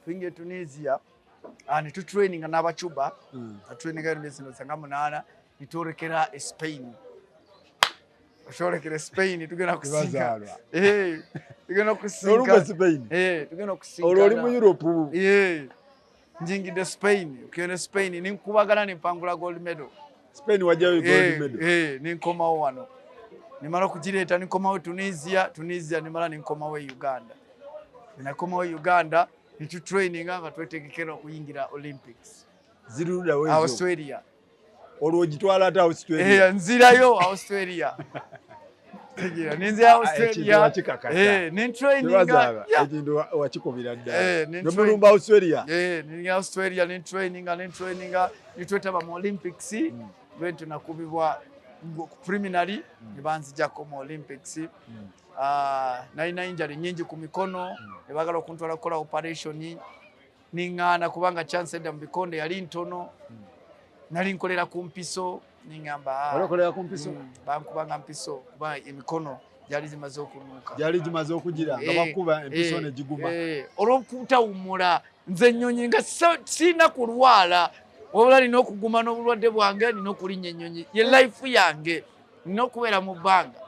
Tuyingira Tunisia, ne tutraininga n'Abacuba. Traininga emyezi nga 8, nitwolekera e Spain. Twolekera e Spain, tugenda kusinka. Tebazaalwa. Eh, tugenda N'olumba okusinka. Spain. Eh, tugenda okusinkana. Olwo oli mu Europe. Eh, njingidde Spain. Okugenda Spain ninkubagana, nimpangula gold medal. Spain wajjayo gold medal. Eh, ninkomawo wano, nimala okugireeta, ninkomawo Tunisia. Tunisia nimala ninkomawo e Uganda. Nakomawo e Uganda, nitutraininga nga twetegekera okuyingira Olympics. Ziri luddawo ezo? Australia. Olwo ogitwala ate Australia? Eh, nzirayo Australia. Tegeera, ninzira Ah, Australia. ekintu wakikakasa. Eh, nintraininga. Tebazaala. Yeah. Ekintu wakikubira ddala. Eh, Nomulumba Australia. Eh, ningira Australia, nintraininga, nintraininga, nitwetaba mu Olympics. Lwentyo nakubibwa ku preliminary, ne banzijako mu Olympics. Ah, nalina injury nyingi ku mikono, ne baagala okuntwala kukola operation, niŋŋaana kubanga chance edda mu bikonde yali ntono. Nali nkolera ku mpiso, niŋŋamba, ah, Wali okolera ku mpiso? Bankubanga mpiso kuba emikono gyali zimaze okunuuka. Gyali gimaze okugira nga Eh, bakuba empiso eh, ne giguma. Eh, olw'okutawummula nze ennyonyi nga sirina kulwala, wabula nina okuguma n'obulwadde bwange, nina okulinnya ennyonyi, ye life yange, nina okubeera mu bbanga.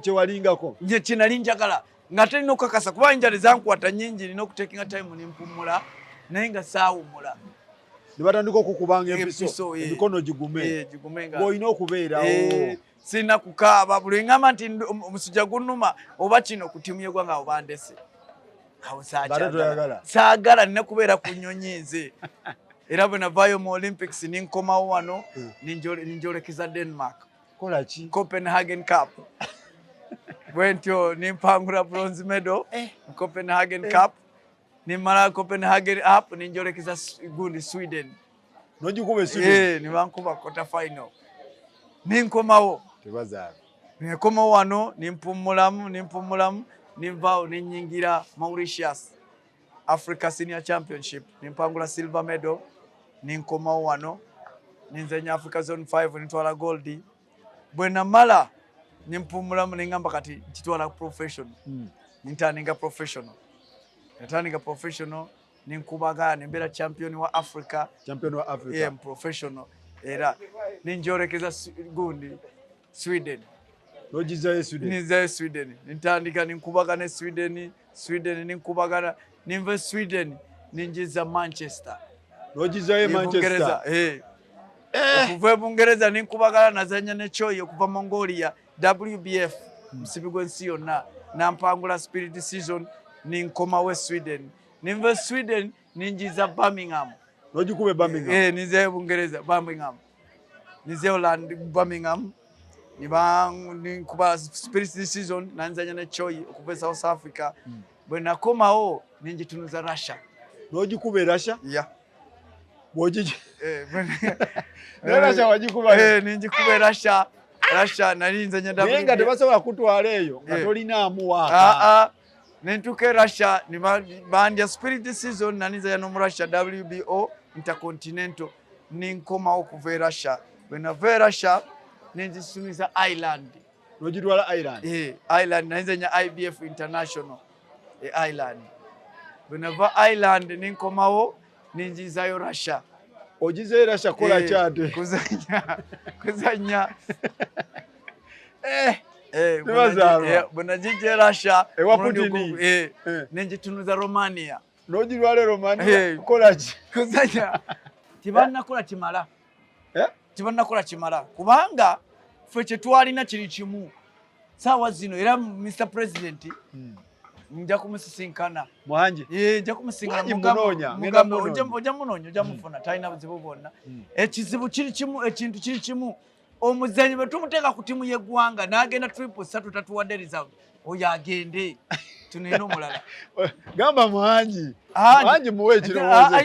Kyewalingako. Nze kyenali njagala nga telina okukakasa kuba injury zankwata nyingi, nina okutekinga time nempumula, naye nga saawummula. Ne batandika okukubanga empiso. Empiso, eh. Emikono gigume. Eh, gigume nga ng'olina okubeerawo. Eh, sirina kukaaba. Buli ngamba nti omusujja gunnuma oba kino ku ttiimu y'eggwanga, awo bandese awo. Ng'ate Saakyagala. toyagala. Saagala, nina kubeera ku nnyonyi nze. Era bwe navaayo mu Olympics, ninkomawo wano, ninjolekeza Denmark. Kola ki? Copenhagen Cup. Bwentyo nimpangula bronze medal mu Copenhagen Cup. Nimala Copenhagen Cup, ninjolekeza gundi Sweden. N'ogikuba e Sweden? Eh, nibankuba quarter final, ninkomawo. Tebazaala. Nekomawo wano, nimpumulamu, nimpumulamu, ninvaawo, ninyingira Mauritius Africa Senior Championship, nimpangula silver medal. Ninkomawo wano, ninzenya Africa Zone 5, nintwala gold. Bwe namala nimpumulamu, ningamba kati nkitwala professional. Nintandika professional, natandika professional, ninkubaga, nembeera champion wa Africa. Champion wa Africa. Yeah, professional. Era ninjolekeza gundi Sweden. N'ogizzayo Sweden? Ninzayo Sweden, nintandika, ninkubaga ne Sweden. Sweden ninkubagana, ninva e Sweden, ninjiza Manchester. N'ogizzayo e E Bungereza. Manchester? Eh. Okuva e Bungereza ninkubagana, nazanya ne Choi okuva Mongolia, WBF, musibi gw'ensi yonna, nampangula split decision. Ninkomawo e Sweden, ninva e Sweden, ninjiza Birmingham. N'ogikuba e Birmingham? Eh, ninzayo Bungereza, Birmingham, ninzayo Land Birmingham, niba ninkuba split decision, nanzanya ne Choi okuva e South Africa. Bwe nakomawo, ninjitunuza Russia. N'ogikuba e Russia? Yeah. Bw'ogigi Eh, Naye Russia wagikuba? Eh, ninjikuba e Russia. Russia nali nzanya Naye nga tebasobola kutwala eyo nga tolinaamu waaka. Ah, ah. Nentuuka e Russia, ne bandya split decision. Nali nzanya n'Omurussia, WBO Intercontinental. Ninkomawo okuva e Russia. Bwe nava e Russia, nenzisumiza Ireland. N'ogitwala Ireland? Eh, Ireland nali nzanya IBF International e Ireland. Bwe nava Ireland, ninkomawo, ninjizayo Russia. Ogizeyo Russia kola Eh, kyate? Kuzanya, kuzanya. Eh, Eh, Tebazaalwa. bwe najija e Russia Ewa omulundi Putin. eh, nenjitunuza Romania. N'ogitwala e Romania? Eh. Kola ki? Kuzanya. Tebannakola kimala. Eh? Tebannakola kimala kubanga ffe kye twalina kiri kimu saawa zino. Era Mr President nja kumusisinkana. Muhangi? Eh, nja kumusinkana. Muhangi munoonya, ngenda munoonya. Ojja munoonya, ojja mufuna, talina buzibu bwonna. Ekizibu kiri kimu, ekintu kiri kimu: omuzanyi bwe tumuteeka ku ttiimu y'eggwanga n'agenda trip 3 tatuwadde result, oyo agende, tunene omulala. Gamba Muhangi. Muhangi. Muhangi muwe ekirowoozo. Ah, ah,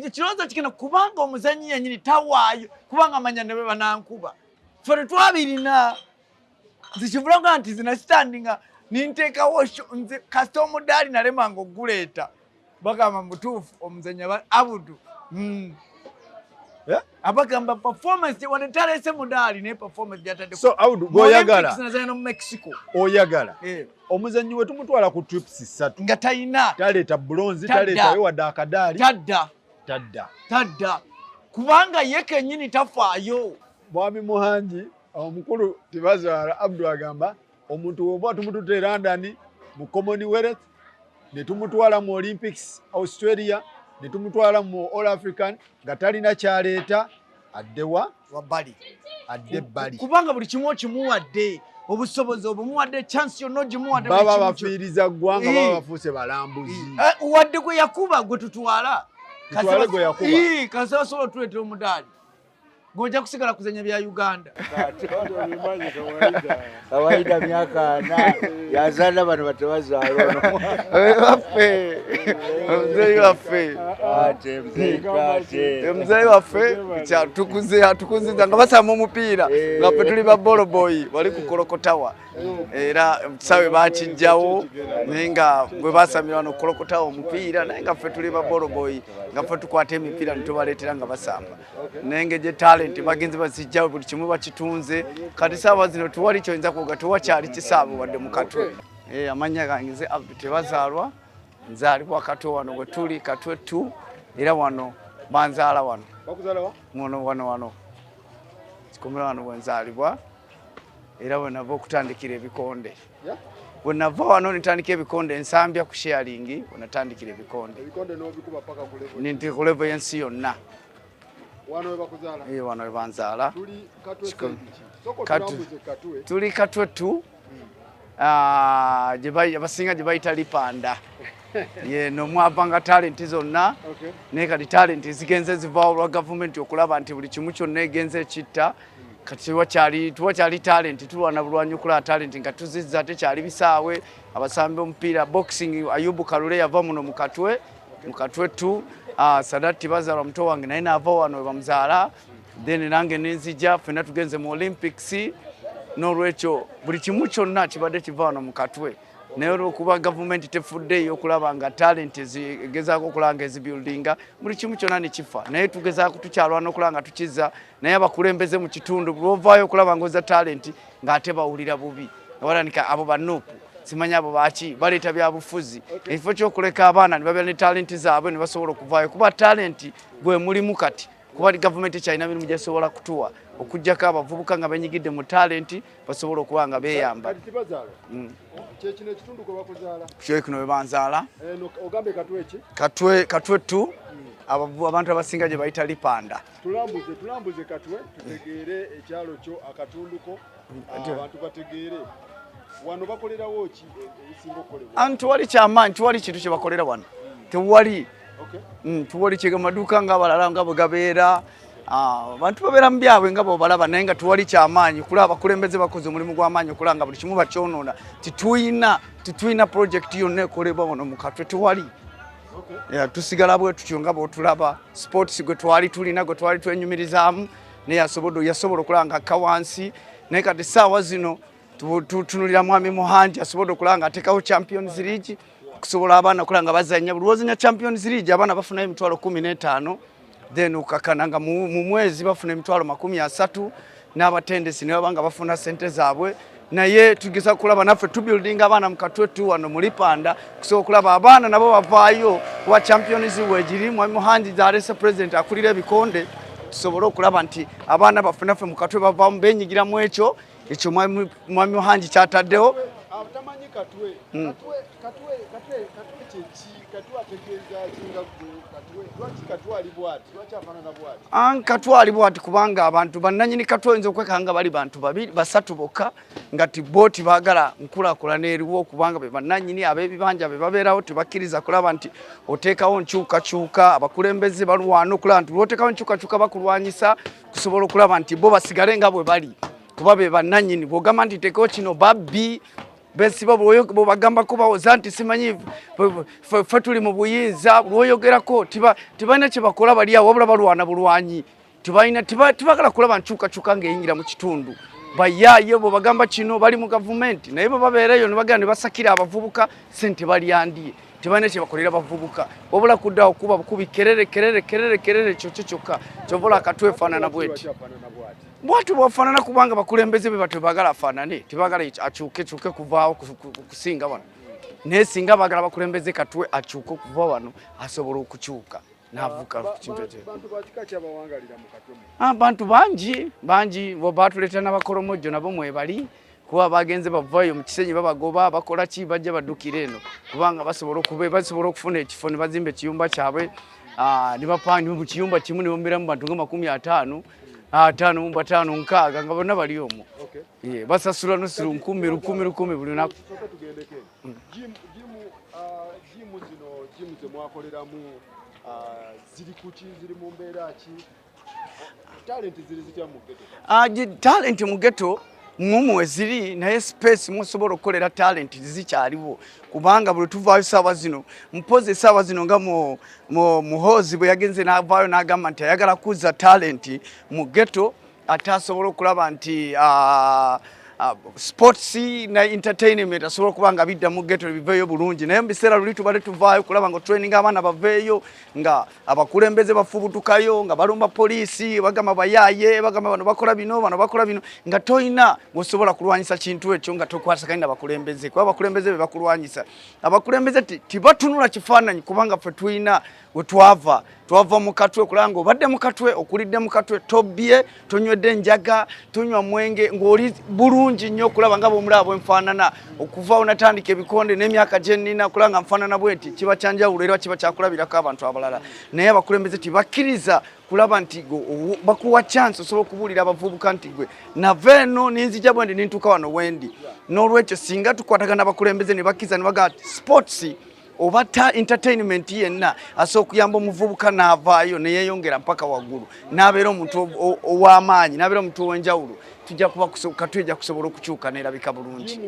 ekirowoozo kigenda kubanga omuzanyi yennyini tawaayo kubanga amanya ne bwe banankuba, ffe tetwabirina. Nze kivulaga nti zinasitandinga ninteekawo nze kasita omudaali nalemanga okuguleeta, bagamba mutuufu omuzanyi aba Abudu. Eh? Abagamba performance wadde talese mudaali, naye performance gyatadde. So Audu, gw'oyagala nazanya no Mexico. Oyagala Eh, omuzannyi we tumutwala ku trips 3 nga talina taleeta bronze, Tadda. taleetayo wadde akadaali. Tadda. Tadda. Tadda, kubanga ye kennyini tafaayo. Mwami Muhangi omukulu Tibazaala Abdu agamba omuntu woba tumututte e London mu Commonwealth, ne tumutwala mu Olympics Australia, ne tumutwala mu All African, nga talina kyaleeta, addewa? Wabbali. Adde ebbali. Kubanga buli kimu okimuwadde, obusobozi obumuwadde, chance yonna ogimuwadde, buli Baba kimu bafiiriza ggwanga. Eh. Baba bafuuse balambuzi. Eh, wadde gwe yakuba gwe tutwala. Tutwale gwe yakuba. Ii, kasita basobola otuleetera omudaali, ng'ojja kusigala kuzanya bya Uganda. Kawaida myaka 40 yazaala bano batebazaala ono. Waffe, omuzeeyi waffe. Ate mzee kate. Omuzeeyi waffe tukuze, atukuziza nga basamba omupiira nga ffe tuli ba boloboyi wali ku Kolokotawa, era kisaawe bakijjawo, naye nga bwe basamira wano Kolokotawa omupiira, naye nga ffe tuli ba boloboyi, nga ffe tukwata emipiira netubaleetera nga basamba. Naye nga egye talent bagenzi bazijjawo, buli kimu bakitunze. Kati saawa zino tuwali kyoyinza kwoga, tewakyali kisaawe wadde mu Katwe. Eh, amannya gange nze Abdu Tebazaalwa, nzaalibwa Katwe wano bwe tuli Katwe 2, era wano banzaala wano. Bakuzaalawa? Muno wano kikomera wano bwenzaalibwa, era bwe nava okutandikira ebikonde, bwe nava wano nitandika ebikonde Nsambya ku sharing, bwe natandikira ebikonde. Ebikonde n'obikuba paka ku level? Nti ku level y'ensi yonna. Wano we bakuzaala? Eyo wano we banzaala. Tuli Katwe. Soko. Katwe. Tulambuze Katwe. Tuli Katwe 2, abasinga gye bayita Lipanda, yeno mwavanga talenti zonna. Naye kati talenti zigenze zivaawo olwa gavumenti okulaba nti buli kimu kyonna egenze ekitta. Kati tewakyali talenti, tulwana bulwanyi okulaba talenti nga tuzizza. Tekyali bisaawe, abasambi omupiira, boxing, Ayubu Kalule yava muno mu Katwe, mu Katwe 2. Sadat Tibazalwa muto wange naye naava wano we bamuzaala, then nange nenzija, ffenna tugenze mu Olympics. N'olwekyo buli kimu kyonna kibadde kiva wano mu Katwe, naye olwokuba gavumenti tefuddeeyo okulaba nga talent egezaako okulaba nga ezibuildinga, buli kimu kyonna ne kifa. Naye tugezaako, tukyalwana okulaba nga tukiza, naye abakulembeze mu kitundu lwovaayo okulaba nga oza talent, ng'ate bawulira bubi, nga batandika abo ba NUP, simanyi abo baki, baleeta byabufuzi, ekifo ky'okuleka abaana ne babeera ne talenti zaabwe ne basobola okuvaayo, kuba talenti gwe mulimu kati, kuba gavumenti kyalina mirimu gyesobola kutuwa okugjako abavubuka nga benyigidde mu talenti basobola okuba nga beeyamba. Kati Tibazaala, kyekino ekitundu kwe bakuzaala? Kino we banzaala. Eno ogambe Katwe ki? Katwe, Katwe 2, abantu abasinga gye bayita Lipanda. Tulambuze Katwe, tutegeere ekyalo kyo, akatunduko, abantu bategeere wano bakolerawo ki ebisinga okukolebwa. Anti tewali kyamaanyi, tewali kintu kye bakolera wano, tewali. Tewali kyega, maduuka ng'abalala nga bwe gabeera. Abantu babeera mu byabwe nga bwebalaba, naye nga tewali kyamaanyi. Kulaba abakulembeze bakoze omulimu gw'amaanyi okulaba nga buli kimu bakyonoona. Tetulina project yonna ekolebwa wano mu Katwe, tewali. Yeah, tusigala bwe tutyo nga bwotulaba. Sports gwe twali tulina, gwe twali twenyumirizaamu, naye yasobola okulaba nga akka wansi. Naye kati saawa zino tutunulira mwami Muhangi asobodde okulaba nga ateekawo Champions League okusobola abaana okulaba nga bazanya. Buli lwozanya Champions League, abaana bafunayo 150,000, then okakana nga mu mwezi bafuna 300,000, n'abatendesi ne baba nga bafuna sente zaabwe. Naye tugeza kulaba naffe tubuildinga abaana mu Katwe 2 wano mu Lipanda, kusobola okulaba abaana nabo bavaayo, kuba Champions weegiri. Mwami Muhangi zalese president akulira ebikonde, tusobole okulaba nti abaana baffe naffe mu Katwe bavaamu benyigiramu ekyo mwami Muhangi kyataddewo. Atamanyi Katwe, Katwe, Katwe, Katwe, Katwe kyeki? Katwe ategeeza ki nga gwe? Katwe lwaki Katwe ali bwati? Lwaki afaanana bwati? Katwe ali bwati kubanga abantu bannanyini Katwe oyinza okwekanga bali bantu babiri basatu bokka, nga ti bo tibaagala nkulaakulana eriwo, kubanga be bannanyini ab'ebibanja be babeerawo, tebakkiriza kulaba nti oteekawo nkyukakyuka. Abakulembeze balwana okulaba nti lwoteekawo nkyukakyuka, bakulwanyisa kusobola okulaba nti bo basigale nga bwe bali, kuba be bannanyini. Bw'ogamba nti teekawo kino, babbi besiba. Bwobagambako bawoza nti simanyi ffe tuli mu buyinza. Lwoyogerako tebalina kye bakola, bali awo wabula balwana bulwanyi. Tebagala kulaba nkyukakyuka ng'eyingira mu kitundu. Bayaaye bwebagamba kino, bali mu gavumenti, naye bwe babeerayo ne bagenda ne basakira abavubuka sente balyandye. Tebalina kyebakolera bavubuka wabula kuddawo kuba bukubi kerere kerere kerere kerere kyokyo kyokka kyova olaba Katwe efaanana bweti bwati bwafaanana kubanga bakulembeze be batwe bagala afaanane tebagala akyuke kyuke kuvaawo kusinga wano naye singa bagala bakulembeze Katwe akyuke okuva wano asobola okukyuka navuka kintu ekyo. Abantu bangi bangi batuleetera n'abakolomojjo nabo mwebali kuba bagenze bavayo mu Kisenyi babagoba bakola ki bajja baddukira eno kubanga basobola okube basobola okufuna ekifo ne bazimba ekiyumba kyabwe ne bapanga mu kiyumba kimu ne babeeramu bantu nga 50 5 5 6 nga bonna bali omwo. Basasula nusu 1000 1000 1000 buli lunaku. Gym zino gym ze mwakoleramu ziri kuki ziri mu mbeera ki? Talent ziri zitya mu ghetto? Talent mu ghetto mumu weziri naye space musobola okukolera talent zikyaliwo kubanga buli tuvaayo saawa zino mpozi esaawa zino nga Muhoozi bwe yagenze n'avaayo n'agamba nti ayagala kuzza talent mu ghetto ate asobola okulaba nti sports na entertainment asobola okuba nga bidda mu ghetto biveeyo bulungi naye mu biseera luli tubadde tuvaayo kulaba nga training abaana baveeyo nga abakulembeze bafubutukayo nga balumba poliisi bagamba bayaaye bagamba bano bakola bino bano bakola bino nga toyina wosobola kulwanyisa kintu ekyo nga tokwasaganya na bakulembeze kuba abakulembeze be bakulwanyisa. Abakulembeze tibatunula kifaananyi kubanga ffe tulina we twava twava mu Katwe kulaba nga obadde mu Katwe okulidde mu Katwe tobbye tonywedde njaga tonywa mwenge ng'oli bulungi nnyo okulaba nga bwomulaba bwenfaanana okuva onatandika ebikonde n'emyaka gye nnina okulaba nga nfaanana bwe nti kiba kyanjawulo era kiba kyakulabirako abantu abalala naye abakulembeze tibakkiriza kulaba nti bakuwa chance osobola okubuulira abavubuka nti gwe nava eno ninzija bwendi nintuuka wano wendi n'olwekyo singa tukwatagana abakulembeze ne bakkiriza ne bagamba sports oba ta entertainment yenna asobola okuyamba omuvubuka n'avaayo neyeyongera mpaka waggulu n'abeera omuntu ow'amaanyi n'abeera omuntu ow'enjawulo tujja kuba Katwe ejja kusobola okukyuka n'erabika bulungi.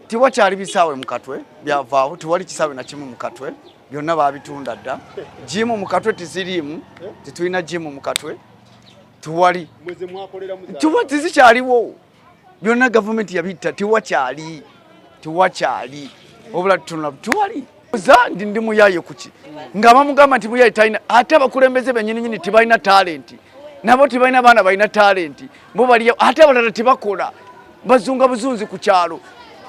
Tiwakyali bisaawe mu Katwe byavaawo tiwali kisaawe na kimu mu Katwe byonna baabitunda dda. Gym mu Katwe tiziriimu tetulina gym mu Katwe tiwali tizikyaliwo. Byonna gavumenti yabitta tiwakyali tiwakyali obula tutunula tiwali za ndi ndi muyaye kuki nga bamugamba nti muyaye talina ate abakulembeze bennyini nyini tebalina talenti nabo tebalina baana balina talenti bo bali ate abalala tebakola bazunga buzunzi ku kyalo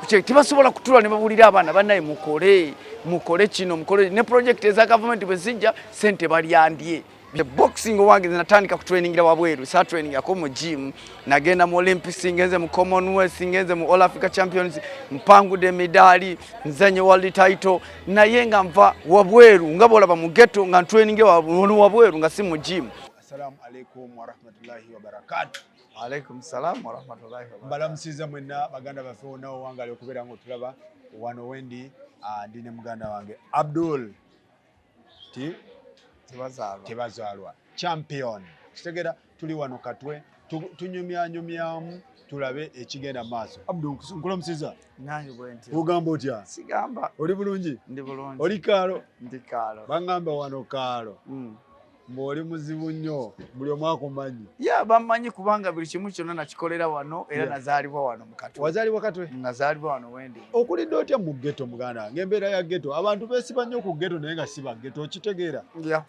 tebasobola kutula ne babulira abaana bannaye mukole mukole kino mukole ne project eza gavumenti bwe zijja sente balyandye. Boxing owange nze natandika kutrainingira wabweru sa training yako mu gym nagenda mu Olympics ngenze mu Commonwealth ngenze mu All Africa Champions mpangudde emidaali nzanye world title naye nga nva wabweru nga bwolaba mu ghetto nga ntrainingira wabweru nga si mu gym. Assalamu alaikum warahmatullahi wabarakatuh. Alaikum salam warahmatullahi wabarakatuh. Mbalamusiza mwenna baganda baffe wonna owangaali okubeera nga otulaba wano wendi ndi ne muganda wange Abdul Tebazaalwa champion kitegera tuli wano Katwe tunyumyanyumyamu tulabe ekigenda maaso. Abdul nkulamusiza. Nange bwe ntyo. Ogamba otya? Sigamba. Oli bulungi? Ndi bulungi. Oli kaalo? Ndi kaalo. Bangamba wano kaalo. Ng'oli muzibu nnyo buli omu akumanyi. Ya bammanyi kubanga buli kimu kyonna nakikolera wano era nazaalibwa wano mu Katwe. Wazaalibwa Katwe? Nazaalibwa wano wendi. Okulidde otya mu ghetto muganda wange? Embeera ya ghetto abantu beesiba nnyo ku ghetto naye nga si ba ghetto okitegeera.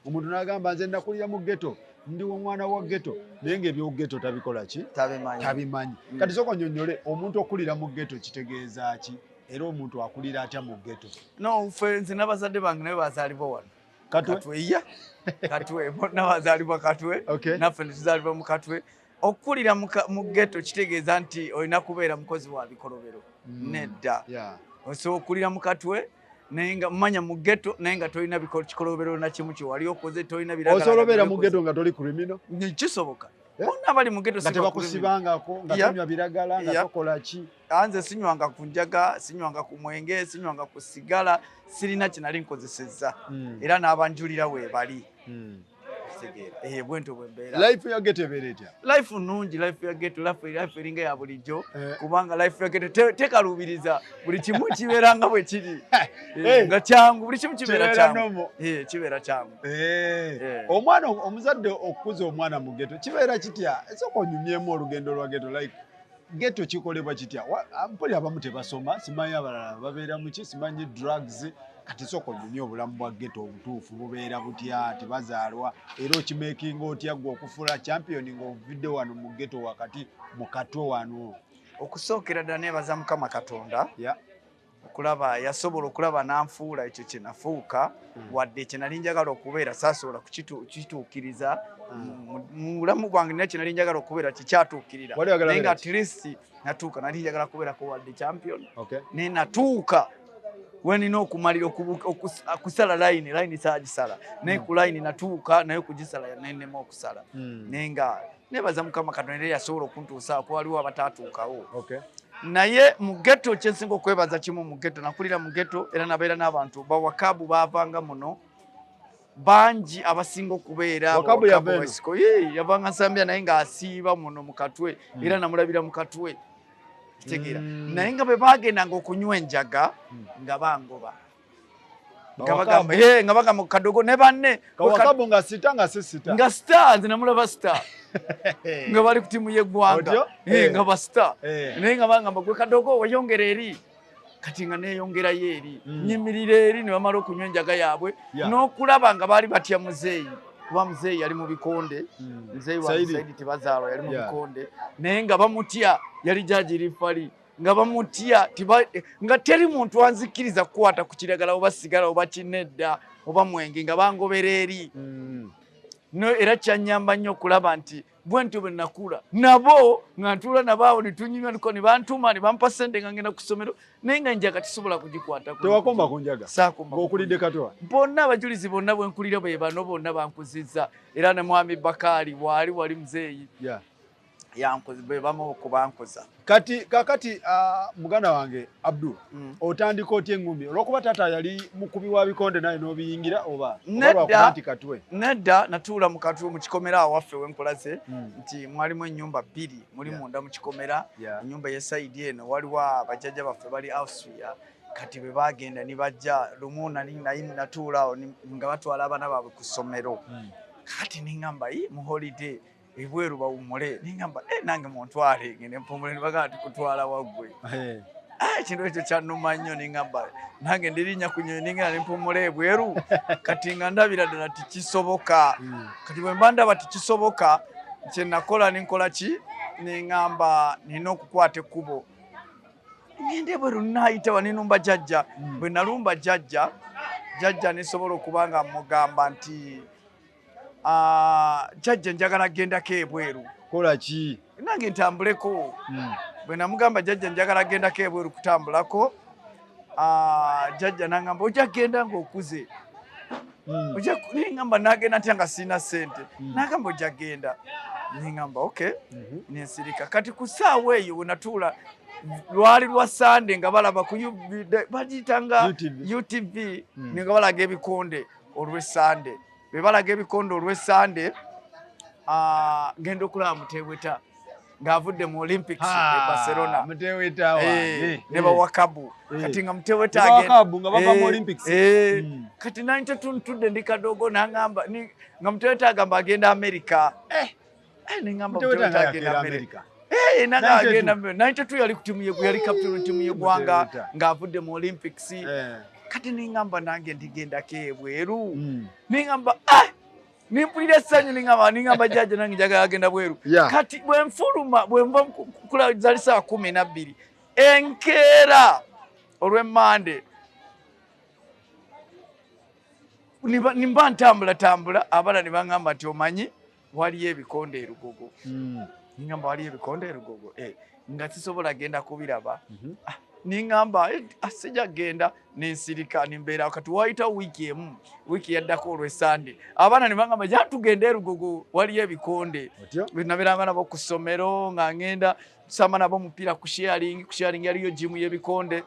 Omuntu n'agamba nze nakulira mu ghetto ndi omwana wa ghetto naye ng'ebyo ghetto tabikola ki? Tabimanyi. Kati sooka onnyonnyole omuntu okulira mu ghetto kitegeeza ki? Era omuntu akulira atya mu ghetto? No, ffe nze n'abazadde bange naye bazaalibwa wano. Katwe? Katwe, ya. Katwe, bonna bazaalibwa Katwe. Naffe ne tuzaalibwa mu Katwe. Okukulira mu ghetto kitegeeza nti olina kubeera mukozi wa bikolobero. Nedda. Osobola okulira mu Katwe naye nga manya mu ghetto naye nga tolina kikolobero na kimu kye wali okoze tolina biragala. Osobola obeera mu ghetto nga toli criminal? Kisoboka. Bonna abali mu ghetto si tebakusibangako nga tonywa biragala nga tokola ki? Nze sinywanga ku njaga, sinywanga ku mwenge, sinywanga ku sigala, sirina kye nali nkozesezza. Era n'abanjulira we bali. Kitegeera. Bwentyo bwe mbeera. Life ya ghetto ebeera etya? Life nnungi, life ya ghetto, life eringa ya bulijjo kubanga life ya ghetto tekaluubiriza buli kimu kibeera nga bwe kiri. Nga kyangu, buli kimu kibeera kyangu. Kibeera kyangu. Omwana omuzadde okukuza omwana mu ghetto kibeera kitya? Esooka onyumyemu olugendo lwa ghetto like Ghetto kikolebwa kitya? Mpulira abamu tebasoma, simanyi abalala babeera muki, simanyi drugs. Kati sooka onyumye obulamu bwa ghetto obutuufu bubeera butya? Tebazaalwa era okimakinga otya gwe okufuula champion ng'ovudde wano mu ghetto wakati mu Katwe wano? Okusookera ddala neebaza Mukama Katonda okulaba yasobola okulaba n'anfuula ekyo kye nafuuka, wadde kye nali njagala okubeera saasobola kukituukiriza mu bulamu bwange. Nina kye nali njagala okubeera kikyatuukirira, naye nga at least natuuka. Nali njagala kubeerako world champion, naye natuuka wenina okumalira okusala line. Line saagisala, naye ku line natuuka, naye okugisala nenema okusala. Naye nga nebaza Mukama Katonda era yasobola okuntuusaako, waliwo abatatuukawo. Naye mu ghetto kyensinga okwebaza kimu, mu ghetto nakulira, mu ghetto era nabeera n'abantu bawakabu baavanga muno bangi, abasinga okubeera yavanga Nsambya, naye ng'asiiba muno mu Katwe, era namulabira mu Katwe, kitegeera? Naye nga bwe bagendanga okunywa enjaga nga bangoba, nga bagamba Kadogo ne banne. Nga sita, nga si sita. Nga star, nze namulaba star nga bali ku tiimu y'eggwanga, nga ba star, naye nga bagamba, "Gwe Kadogo, weyongera eri." Kati nga neeyongerayo eri, nyimirira eri ne bamala okunywa enjaga yaabwe n'okulaba nga baali batya muzeeyi, kuba muzeeyi yali mu bikonde. Muzeeyi wa Saidi Tebazaalwa yali mu bikonde, naye nga bamutya, yali judge referee, nga bamutya, nga teri muntu anzikiriza kukwata ku kiragala oba sigala oba kinedda oba mwenge, nga bangobera eri. No era kyanyamba nnyo okulaba nti bwe ntyo bwe nakula nabo, nga ntuula nabo awo netunyumya niko ne bantuma ne bampa sente nga ngenda ku ssomero, naye nga njaga tisobola kugikwatako. Tewakomba ku njaga? Saakomba. Ng'okulidde Katwa? Bonna abajulizi bonna bwe nkulira bwe bano bonna bankuzizza, era ne mwami Bakaali waali wali muzeeyi yankuza, bwe bamu okubankuza. Kati kakati, muganda wange Abdul, otandika otya eŋŋumi? Olwokuba taata yali mukubi wa bikonde, naye n'obiyingira oba Nedda. nti Katwe? Nedda, natuula mu Katwe mu kikomera awaffe wenkulaze nti mwalimu ennyumba bbiri muli munda mu kikomera. Ennyumba ey'e side eno waliwo abajjajja baffe bali Austria. Kati bwe bagenda ne bajja lumu, nali naye natuula awo nga batwala abaana baabwe ku ssomero. Kati neŋŋamba, "Ii, mu holiday ebweru bawummule." Neŋŋamba, "Eh, nange muntwale ngende mpumule." Ne bagamba, "Tukutwala waggwe." Ah, ekintu ekyo kyannuma nnyo. Neŋŋamba, "Nange ndirinnya ku nnyonyi ningenda nempumula ebweru." Kati nga ndabira ddala tikisoboka. Kati bwe mba ndaba tikisoboka, kye nakola nenkola ki? Neŋŋamba nina okukwata ekkubo ngende ebweru. Naayita wanenumba jjajja. Bwe nalumba jjajja, jjajja nesobola okuba nga mugamba nti, "Ah, jjajja, njagala gendako ebweru." Kola ki? Nange ntambuleko. Bwe namugamba, "Jjajja, njagala gendako ebweru kutambulako," ah, jjajja nangamba, "Ojja genda ng'okuze." Nengamba, "Nagenda ntya nga sirina ssente?" Nagamba, "Ojja genda." Nengamba, "Okay." Nensirika. Kati ku ssaawa eyo we natuula lwali lwa Sande, nga balaba ku bagiyitanga UTV. UTV, nga balaga ebikonde olw'Esande. Bwe balaga ebikonde olw'Esande, ah, ngenda okulaba Mutebweta ng'avudde mu Olympics e Barcelona. Muteweta wange. Ne bawakabu. Kati nga Muteweta Ne bawakabu nga bava mu Olympics. Kati nante tuntudde ndi kadogo, nangamba nga Muteweta agamba agenda America. Eh, nengamba Muteweta Muteweta nga agenda yakeera America. America. Eh, nanga 92. agenda 92, yali ku timu ye, yali captain wa timu y'eggwanga Muteweta. ng'avudde mu Olympics. Kati nengamba nange ndigendako ebweru. Nengamba, ah, nimpulira essanyu, ningamba, "Jjajja, nange njagala agenda bweru." Kati bwe nfuluma, bwe nva kula, zali saa 12 enkeera olw'emmande, nimba ntambula tambula, abaana ne baŋŋamba nti, "Omanyi waliyo ebikonde e Lugogo?" Ningamba, "Waliyo ebikonde e Lugogo?" Eh, nga sisobola genda kubiraba. Ah, niŋŋamba, "Eh, ah, sijja genda." Nensirika nimbeera. Kati wayita wiiki emu, wiiki yaddako olw'Esande, abaana ne baŋŋamba, "Ja tugende e Lugogo, waliyo ebikonde." Otyo? Nabeeranga nabo ku ssomero, nga ŋŋenda tusamba nabo omupiira ku Sharing. Ku Sharing yaliyo gym y'ebikonde.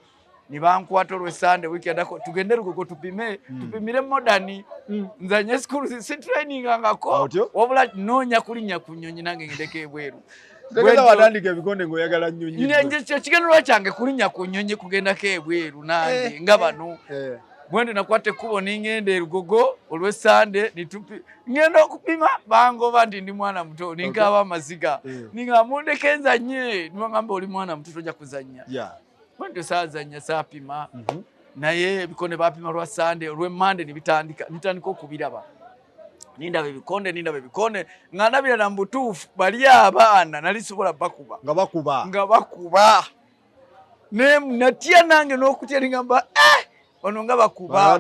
Ne bankwata olw'Esande wiiki yaddako, "Tugende Lugogo tupime, tupimire Modern." Nzanye school si trainingangako, Otyo? wabula noonya kulinnya ku nnyonyi nange ngendeko ebweru. Tegeza watandika ebikonde ng'oyagala nnyonyi. Ekigendererwa kyange kulinnya ku nnyonyi kugendako ebweru nange nga bano. Bwendo nakwata ekkubo ningenda e Lugogo olw'Essande nitupi ngenda okupima bangoba nti ndi mwana muto ninkaaba amaziga ninga mundeke nzanye nibangamba oli mwana muto tojja kuzannya. Bwentyo saazannya saapima naye ebikonde bapima lwa Sande olw'Emmande nibitandika nitandika okubiraba nindaba ebikonde nindaba ebikonde nga ndabira na mubutuufu bali abaana nali sobola bakuba nga bakuba nga bakuba natya nange n'okutya ningamba eh! Ono nga bakuba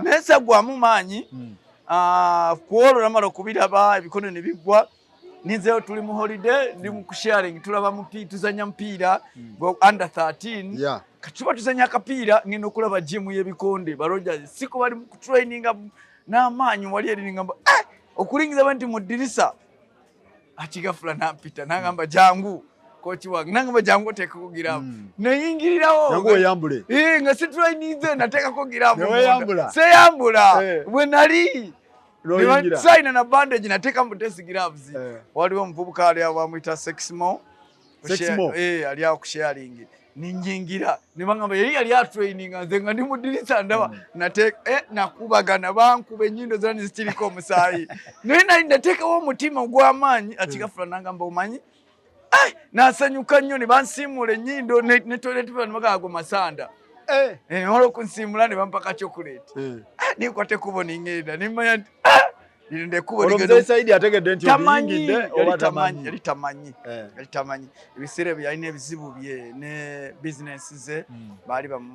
naye sagwamu maanyi. Ku olwo namala okubiraba ebikonde ne biggwa ninzeyo tuli mu holiday ndi mu kusharing tulaba mupiira tuzanya mupiira under 13 katuba tuzanya akapiira ngenda okulaba gym y'ebikonde ba Rogers siko bali mu kutraininga n'amaanyi wali eri ningamba eh! Okulingiza bwe nti mu ddirisa akigafula nampita nangamba jangu kochi wange nangamba jangu oteekeko giravu neyingirirawo jangu weyambule nga sitraininze nateekako giravu neweyambula seyambula bwe nali saina na bandage nateeka mu test gloves. Waliwo omuvubuka ali awo bamuyita Sexmo ali awo ku sharing ninjingira ne bangamba yali yali atraininga nze nga ndi mu ddirisa ndaba nakubagana bankuba ennyindo zonna nezikiriko omusaayi naye nali nateekawo omutima ogw'amaanyi akigafula nangamba omanyi nasanyuka nnyo ne bansiimuula ennyindo ne toilet paper ne bagamba ago masanda. Waliwo okunsiimula ne bampa ka chocolate. Ninkwata ekkubo ningenda nimmanya nti lino ekkubo ategedde nti tamanyi yali tamanyi yali tamanyi ebiseera ebyo yalina ebizibu bye ne bizinensi ze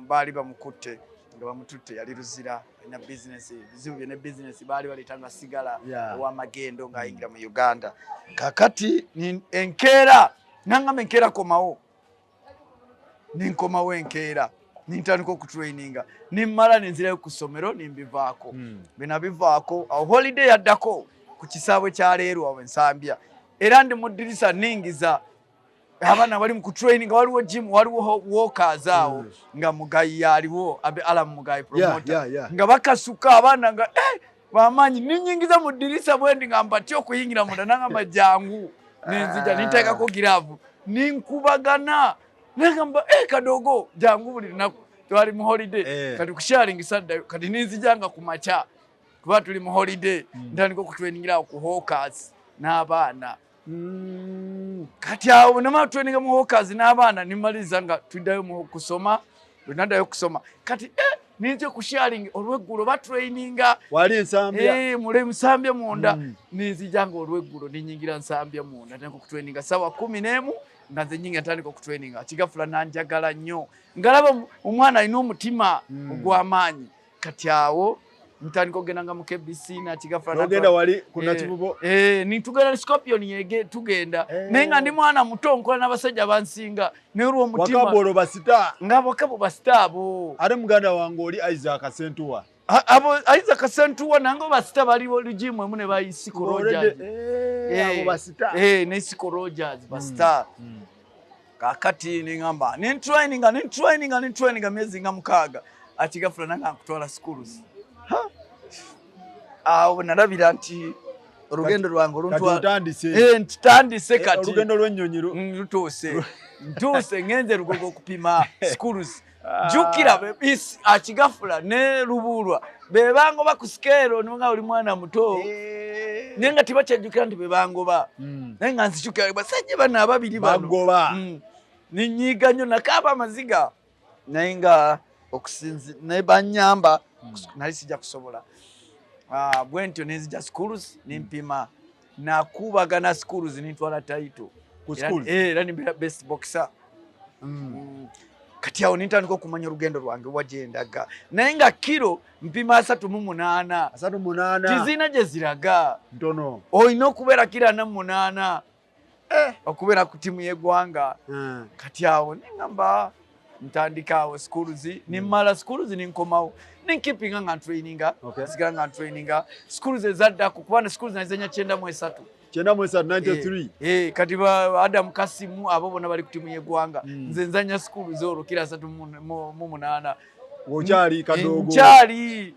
baali bamukutte nga bamututte yali Luzira alina bizinensi ebizibu bye ne bizinensi baali baleetanga sigala ow'amagendo ng'ayingira mu Uganda. Kakati enkeera nangamba enkeera komawo ninkomawo enkeera nintandika okutraininga nimmala nenzirayo ku ssomero nimbivaako binabivaako awo holiday yaddako ku kisaawe kya leero awo Ensambya era ndi mu ddirisa ningiza abaana bali mu kutraininga waliwo gym waliwo walkers awo nga Mugayi yaliwo abe Alam Mugayi promoter nga bakasuka abaana nga bamaanyi ninyingiza mu ddirisa bwendi nga mbatya okuyingira munda nangamba jangu nenzija ninteekako giravu ninkubagana nagamba kadogo jangu buli lunaku twali mu holiday kati kusharing saddayo kati ninzijanga ku makya kuba tuli mu holiday ntandika okutrainingira awo ku hawkers n'abaana. Kati awo namala traininga mu hawkers n'abaana nimmaliriza nga tuddayo mu kusoma bwe naddayo okusoma kati ninze ku sharing olweggulo batraininga wali Nsambya mule Nsambya munda ninzija nga olweggulo ninyingira Nsambya munda ntandika okutraininga ssaawa 11 nga nze nyingira ntandika okutraininga kigafula nanjagala nnyo ngalaba omwana alina omutima ogw'amaanyi kati awo ntandika okugenda nga mu KBC nakigafula nogenda wali ku Nakivubo nitugenda Scorpion yege tugenda naye nga ndi mwana muto nkola n'abasajja bansinga naye olw'omutima wakabolo basita nga wakabo basita abo ate muganda wange oli Isaac Sentuwa abo Isaac Sentuwa nange basita bali lujimu emu ne ba Isiko Rogers abo basita ne Isiko Rogers basita kakati ningamba nintraininga miezi nga 6 akigafula nanga nkutwala schools awo nalabira nti olugendo lwange oluntwala ntandise kati olugendo lw'ennyonyi lutuuse ntuuse ngenze Lugogo okupima schools jjukira akigafula ne Lubuulwa be bangoba ku sikeero nga oli mwana muto naye nga tebakyajjukira nti be bangoba naye nga nzijukira basajja bano ababiri bano ninyiiga nnyo nakaaba amaziga naye nga okusinzi naye banyamba nali sijja kusobola bwe ntyo nenzija schools nimpima nakubagana schools nintwala title era nimbeera best boxer kati awo nintandika okumanya olugendo lwange wagyendaga naye nga kiro mpima 38 38 tizina gye ziraga ntono olina okubeera kiro 48 okubeera ku ttiimu y'eggwanga kati awo nengamba ntandika awo schools nimmala schools ninkomawo ninkipinga nga ntraininga sigala nga ntraininga schools ezaddako kuba ne schools nazizanya 93 93 kati Adam Kasimu abo bonna bali ku ttiimu y'eggwanga nze nzanya schools olwo kiro 38 okyali kadogo nkyali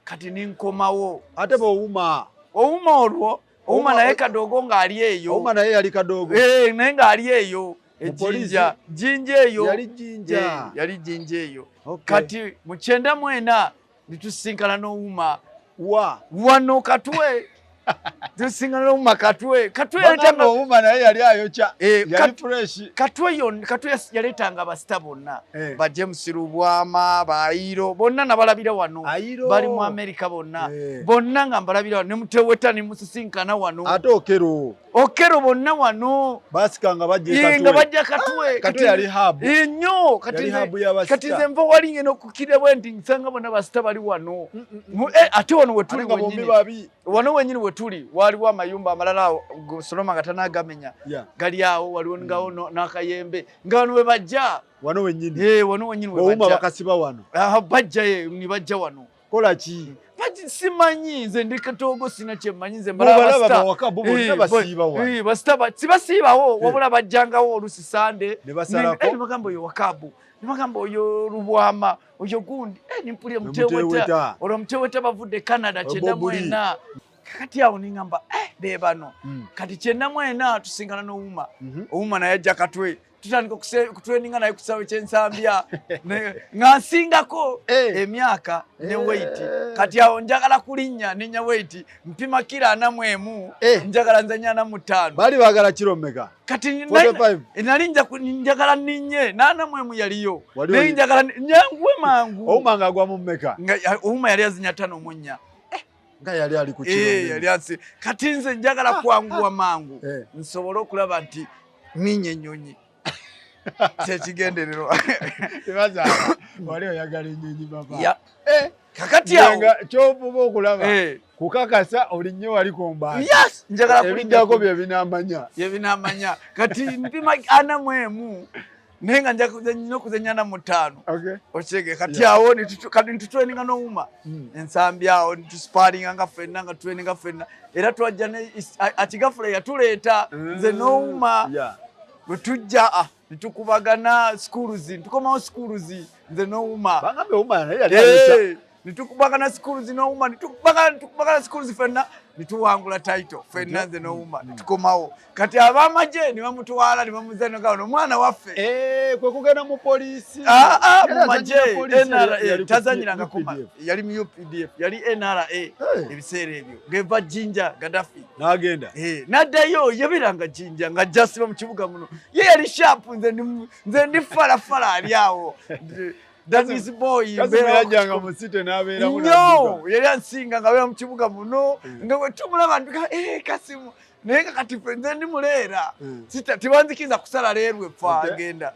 kati ninkomawo ate bw'owuma owuma olwo owuma naye kadogo ng'ali eyo owuma naye yali kadogo naye ng'ali eyo Ejinja, Jinja eyo. Yali Jinja. Yali Jinja eyo. Kati mu 94 nitusinkana n'Ouma. Wa? Wano Katwe. Tusinkana n'Ouma Katwe. Katwe Bagamba yaleetanga Ouma naye yali ayokya. Yali fresh. Katwe yon, Katwe yaleetanga abasita bonna. Ba James Lubwama, ba Airo, bonna nabalabira wano. Airo. Bali mu Amerika bonna. Bonna nga mbalabira wano. Ne Muteweta ne musisinkana wano. Ate Okello. Okello bonna wano. Basikanga bajja Katwe. Nga bajja Katwe. Katwe yali hub. Nnyo. Kati Yali nze hub y'abasita. Kati nze nva wali ngeno okukira bwe nti nsanga bonna basita bali wano. Ate wano we tuli Ate nga bombi wennyini. babi. Wano wennyini we tuli waliwo amayumba amalala awo, Soloma nga tanagamenya. Gali awo, waliwo ngawo n'akayembe. Nga wano we bajja. Wano wennyini. Wano wennyini we Ouma bajja. bakasiba wano. Aha, bajja ye, ni bajja wano. Kola ki? Bajja, simanyi, nze ndi katoogo sina kye mmanyi, nze Bo balaba mbalaba basita. bawaka, bo bonna basiiba wano. Basita sibasiibawo, wabula bajjangawo oluusi Sande. Ne basalako. Ne bagamba oyo Wakabu, ne bagamba oyo Lubwama, oyo gundi. Nimpulira Ne Muteweta. Muteweta. Olwo Muteweta bavudde Canada, Oyo kyenda Bob Lee. mwena. Kakati awo ne ŋŋamba, be bano. Kati 94 tusinkana n'Ouma. Ouma naye ajja Katwe. Tutandika okutraininga naye ku kisaawe ky'Ensambya. Nga nsingako emyaka ne weight. Kati awo njagala kulinnya, nninnya weight. Mpima kilo 41, njagala nzannya 45. Baali baagala kilo mmeka? Kati 45. nali njagala nninye, n'ana mu emu yaliyo. Wali Naye oli- njagala nyanguwe mangu. Ouma ng'agwa mu mmeka? Nga, Ouma yali azinya 54. Nga yali ali ku kilo nnene. Yali asi. Kati nze njagala kwanguwa mangu. Nsobole okulaba nti nninnya ennyonyi. Kyekigendererwa. Tebazaala. Wali oyagala ennyonyi baba. Kakati awo. Nga ky'ofuba okulaba. Kukakasa olinnye wali ku mbaati. Yes, njagala kulinnya Ebiddako ku- bye binaamanya. Bye binaamanya. Kati mpima 41, naye nga nja nina okuzannya 45. Okitegeera? Kati awo kati nitutraininga n'Ouma. Ensambi awo nitusiparinga nga ffenna, nga tutraininga ffenna. Era twajja ne Akigafula yatuleeta, nze n'Ouma. Bwe tujja, netukubagana schools, ntukomawo schools, nze n'Ouma. Bangambe Ouma naye yali ayokya. Netukubagana schools n'Ouma, netukubagana schools ffenna, netuwangula title ffenna nze n'Ouma, netukomawo. Kati ab'amagye ne bamutwala, ne bamuzannya nga ono omwana waffe. Kwe kugenda mu poliisi. Yali Mu magye, azannyira poliisi, NRA, yali ku tazannyirangako UPDF. yali mu UPDF, yali NRA ebiseera ebyo. Ng'eva Jinja, Gaddafi. N'agenda. N'addayo, yabeeranga Jinja, ng'ajja asiba mu kibuga muno. Ye yali sharp, nze ndi falafala ali awo. Daddy's boy, Kazi mbeera yajjanga ku mu city n'abeeramu Nnyo, n'adduka. yali ansinga ng'abeera mu kibuga muno. Nga bwe tumulaba ntuka, Kasimu. Naye nga kati ffe nze ndi muleera. Sita, tebanzikiriza kusala leerwe ffe agenda.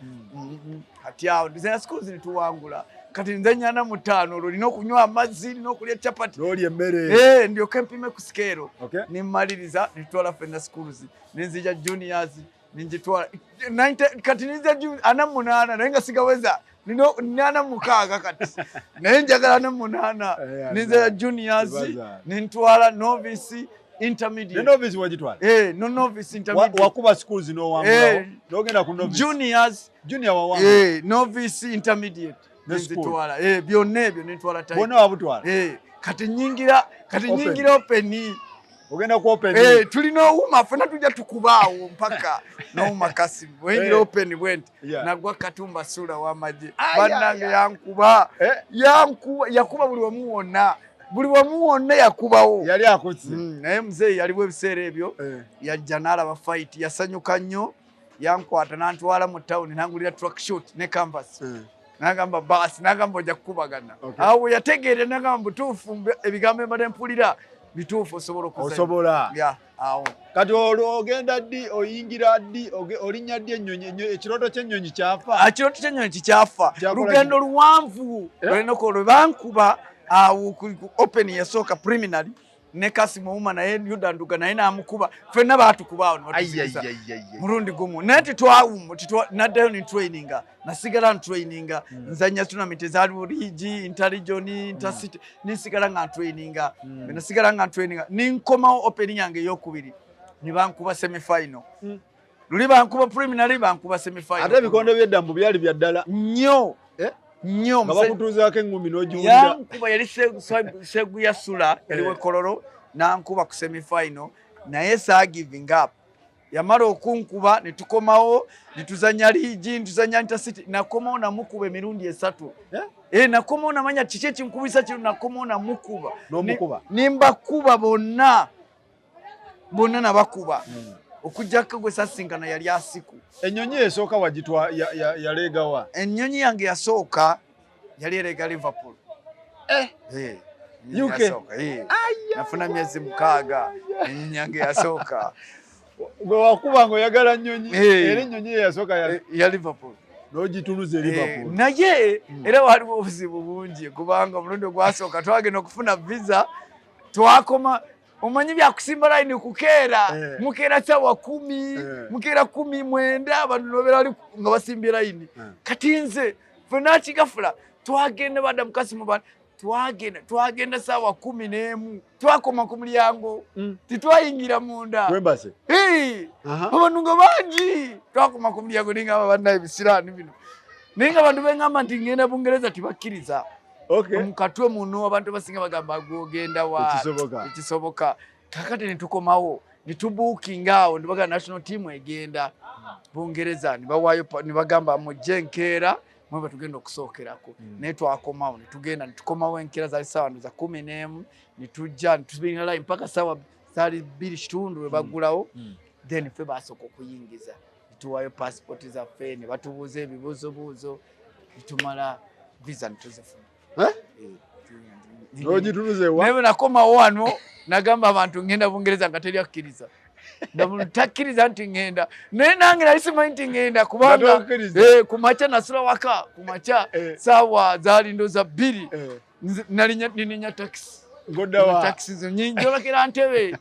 Kati awo, nze na schools ne tuwangula. Kati nze nnyana mu ttaano olwo nina okunywa amazzi, nina okulya chapati. N'olya emmere. Ndyoke mpime ku sikeero. Ne mmaliriza, ne tutwala ffenna schools. Ne nzija juniors, ne ngitwala. Ninety, kati nzija 48, naye nga sigaweza. Nina 46 kati. Naye njagala 48. Ne nzija juniors, ne ntwala novice, intermediate. Ne novice wagitwala? No novice, intermediate. Wakuba schools n'owangulawo? N'ogenda ku novice. Juniors. Junior wawangula. Novice, intermediate. Ne Nzitwala. school. Byonna ebyo nentwala title. Bonna wabutwala? Kati nyingira, kati Open. nyingira open. Ogenda ku open. Tulina Ouma, ffenna tujja tukubaawo mpaka n'Ouma Kasimu. Oyingira open bwenti. Nagwa Katumba Sula w'amagye. Bannange yankuba. Yankuba, yakuba buli wamu wonna. Buli wamu wonna yakubawo. Yali akutse. Naye muzeeyi yaliwo ebiseera ebyo. Yajja n'alaba fight, yasanyuka nnyo. Yankwata n'antwala mu town, n'angulira track shoot ne canvas. N'agamba baasi, n'agamba ojja kukubagana. Awo bwe yategeera n'agamba butuufu, ebigambo embadde mpulira bituufu, osobola okuzannya. Osobola. Yeah, awo. Kati olwo ogenda ddi, oyingira ddi, olinnya ddi ennyonyi, ekirooto ky'ennyonyi kyafa? Ekirooto ky'ennyonyi kikyafa. Kyakola Lugendo ki? luwanvu. Lwenoko lwe bankuba awo ku open yasooka preliminary, ne Kasimu Ouma naye Yuda Nduga naye n'amukuba. Ffenna baatukuba awo ne batuzikiza. Ai, ai, ai, ai, ai. Mulundi gumu. Naye tetwawumu, naddayo ne traininga. Nasigala ntraininga. Nzannya tournament ezaaliwo league, interregion, intercity. Ninsigala nga ntraininga. Nasigala nga ntraininga. Ninkomawo open yange ey'okubiri. Ne bankuba semi-final. Luli bankuba preliminary, bankuba semi-final. Ate ebikonde by'eddambu byali bya ddala. Nnyo. Nnyo. Nga bakutuuzaako eŋŋumi n'ogiwulira. Yankuba yali Seguya Sula, yali w'e Kololo, n'ankuba ku semi-final, naye saa giving up. Yamala okunkuba ne tukomawo ne tuzannya liigi, ne tuzannya Intercity. Nakomawo namukuba emirundi 3. Eh? Nakomawo namanya kiki ekinkubisa kino, nakomawo namukuba. N'omukuba? Nimbakuba bonna. Bonna nabakuba. Okuggyako gwe sasinkana yali Asiku. Ennyonyi esooka wagitwa yaleegawa? Ennyonyi yange yasooka yali ereega Liverpool. Ennyonyi UK? yasooka, eh. Nafuna myezi 6, ennyonyi yange yasooka. Gwe wakuba ng'oyagala nnyonyi, era ennyonyi ye yasooka ya Liverpool. N'ogitunuza e Liverpool. Naye era waliwo obuzibu bungi, kubanga omulundi ogwasooka twagenda okufuna visa, twakoma omanyi byakusimba layini kukeera, mukeera sawa 10, mukeera 19, abantu nobeera bali nga basimbye layini. Kati nze ffenna kigafula twagenda badda mu Kasimu ba twagenda sawa 11, twakoma ku mulyango, titwayingira munda. Wembase. Hey! Abantu nga bangi. Twakoma ku mulyango naye nga bannaye ebisiraani bino. Naye nga abantu bengamba nti ngenda Bungereza tibakkiriza. Mu katwe muno abantu abasinga bagamba gw'ogenda wa? Ekisoboka. Ekisoboka. Kaakati ne tukomawo, ne tubuukinga awo, ne bagamba national team egenda Bungereza, ne bawaayo ne bagamba mujje enkeera, mwe batugenda okusookerako. Naye twakomawo, ne tugenda, ne tukomawo enkeera zaali ssaawa za 11, ne tujja, ne tubeera line mpaka ssaawa zaali 2:15 lwe baggulawo. Then ffe baasooka okuyingiza. Ne tuwaayo passport zaffe, ne batubuuza ebibuuzobuuzo, ne tumala visa ne tuzifuna. Eh? N'ogitunuza ewa? Naye bwe nakomawo wano, nagamba abantu ngenda Bungereza nga teri akkiriza. Nga buli takkiriza nti ngenda. Naye nange nali simanyi nti ngenda kubanga, Nga tokkiriza. ku makya nasula waka, ku makya ssaawa zaali ndowooza 2. Nze nalinya taxi. Ng'odda wa? Taxi zo njolekera Ntebe.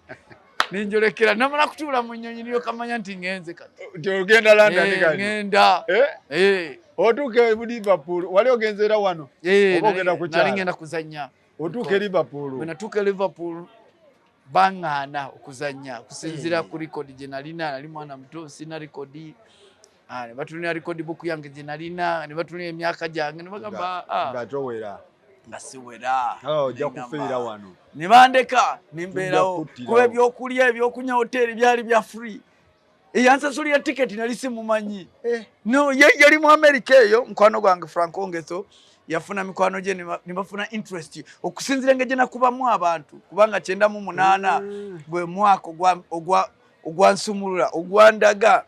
Ninjolekera, namala kutuula mu nnyonyi nilyoka manya nti ngenze kati. Nti ogenda London kati? Ngenda. Otuuka e Liverpool, wali ogenze era wano? Oba ogenda kukyala? Nali ngenda kuzannya. Otuuka e Liverpool. Bwe natuuka e Liverpool, baŋŋaana okuzannya okusinziira ku record gye nalina. Nali mwana muto, sirina record. Ne batunulira record book yange gye nalina, ne batunulira emyaka gyange, ne bagamba, Nga towera. Nga siwera. Ojja Ne ngamba, kufiira wano. Ne bandeka, ne mbeerawo. Tujja kuttirawo. Kuba ebyokulya, ebyokunywa hoteeri byali bya free. Eyansasulira tiketi nali simumanyi. No, ye yali mu America eyo, mukwano gwange Franco Ongeso yafuna mikwano gye ne bafuna interest okusinziira engeri gye nakubamu abantu, kubanga 98 gwe mwaka ogwansumulula, ogwandaga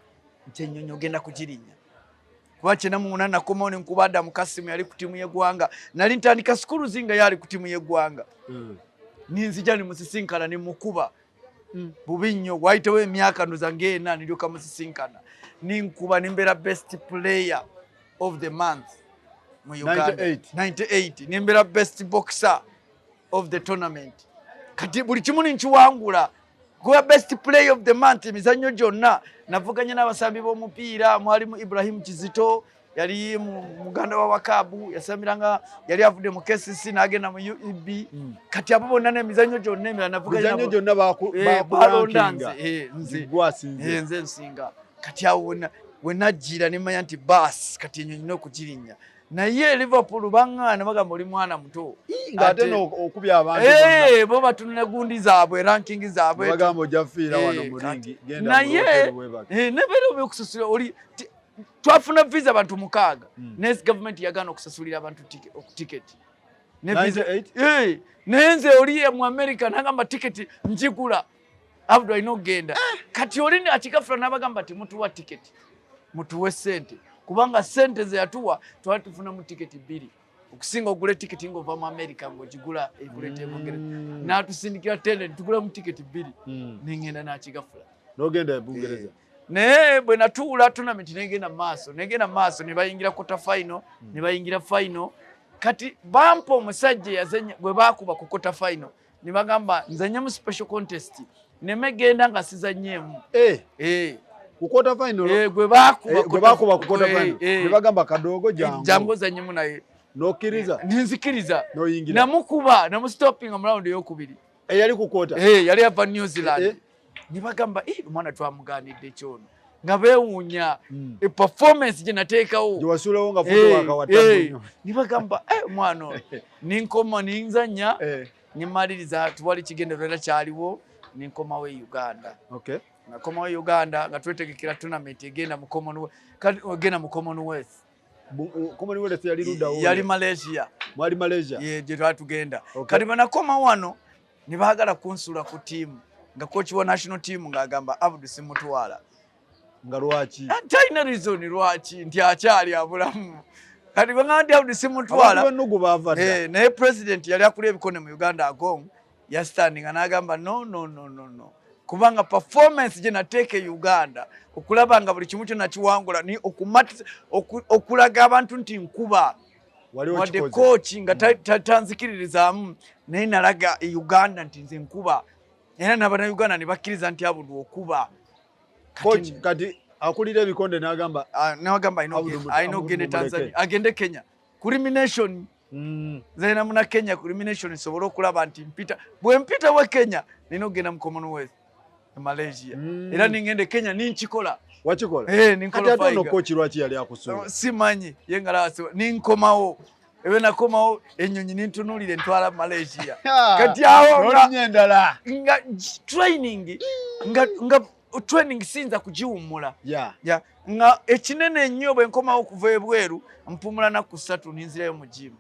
nti ennyonyi ogenda kugirinnya. Kuba 98 nakomawo ne nkuba Adam Kasimu yali ku ttiimu y'eggwanga. Nali ntandika schools nga yali ku ttiimu y'eggwanga. Ninzija ne musisinkana ne mukuba. Bubi nnyo, waayitawo emyaka ndoza ng'ena nilyoka musisinkana. Ninkuba ne mbeera best player of the month mu Uganda. 98. 98. Ne mbeera best boxer of the tournament. Kati buli kimu ninkiwangula. Kuba best player of the month emizannyo gyonna navuganya n'abasambi b'omupiira, mwalimu Ibrahim Kizito, yali muganda wa Wakabu, yasambiranga, yali avudde mu KCC n'agenda mu UEB. Kati abo bonna n'emizannyo gyonna emirala navuganya Emizannyo nabo. gyonna Balonda bakurankinga. nze, nze. Gwe asinze. Nze nsinga. Kati awo we najjira ne mmanya nti baasi kati ennyonyi nina okugirinnya. Naye Liverpool baŋŋaana bagamba oli mwana muto. Ii, ng'ate Ate no okubya abantu bonna. Bo batunula gundi zaabwe, ranking zaabwe. Bagamba ojja kufiira wano mu Kati ringi, genda mu naye, hotel weebake. nebeera obyokusasulira oli, twafuna visa abantu 6. Naye government yagaana okusasulira abantu ticket. Ne visa, 98? Naye nze oli mu America n'agamba ticket njigula. Abdu alina okugenda. Kati oli akikafula n'abagamba nti mutuwa ticket, mutuwe ssente. Kubanga ssente ze yatuwa twali tufunamu ticket 2. Okusinga ogula ticket ng'ova mu America ng'ogigula ekuleeta e Bungereza. N'atusindikira tende tugulamu ticket 2. Nengenda n'akigafula. N'ogenda e Bungereza. Naye bwe natuula tournament negenda mu maaso, negenda mu maaso ne bayingira quarter final, ne bayingira final. Kati bampa omusajja yazannya gwe baakuba ku quarter final. Ne bagamba nzanye mu special contest. Neme genda nga sizannyeemu. Ku quarter final? Gwe baakuba Gwe baakuba ku quarter final. Ne bagamba Kadogo jangu. Jangu ozannyemu naye. N'okkiriza? Nzikiriza. N'oyingira. Namukuba, namustoppinga mu round ey'okubiri. Eyali ku quarter? Yali ava New Zealand. Ne bagamba, omwana twamugaanidde kyono. Nga beewuunya performance gye nateekawo. Gye wasuulawo nga footwork wa ttabbu nnyo. Ne bagamba, omwana ono. Ninkoma, ninzannya, ne mmaliriza, tewali kigendererwa era kyaliwo, ninkomawo e Uganda. Nakomawo Uganda nga twetegekera tournament egenda mu Commonwealth, kati egenda mu Commonwealth. Commonwealth yali ludda wo? Yali Malaysia. Mwali Malaysia? Ye gye twali tugenda. Kati bwe nakoma wano ne baagala kunsula ku ttiimu, nga coach wa national team ng'agamba Abdu simutwala. Nga lwaki? Talina reason lwaki, nti akyali abulamu. Kati bwe ngamba nti Abdu simutwala, Abantu baava dda. Naye president yali akulira ebikone mu Uganda, Agong, yastandinga n'agamba no, no, no, no, no, kubanga performance gye nateeka e Uganda okulaba nga buli kimu kyo nakiwangula ni okumatiza okulaga abantu nti nkuba wadde coach nga tanzikiririzaamu, naye nalaga e Uganda nti nze nkuba, era n'abannayuganda ne bakkiriza nti Abudu okuba. Coach kati akulira ebikonde n'agamba N'agamba alina okugenda e Tanzania, agende Kenya ku elimination. Nze muna Kenya ku elimination nsobole okulaba nti mpita, bwe mpita wa Kenya nina okugenda mu Commonwealth e Malaysia. Era ningenda e Kenya ninkikola. Wakikola? Eh. Kati ate ono coach lwaki yali akusuula? Simanyi ye nga ninkomawo. Ebe nakomawo ennyonyi nintunuulira entwala Malaysia. Kati awo nga nga training nga training siyinza kugiwummula. Yeah. Nga ekinene ennyo bwe nkomawo okuva ebweru mpumula naku 3 ninzirayo mu gym,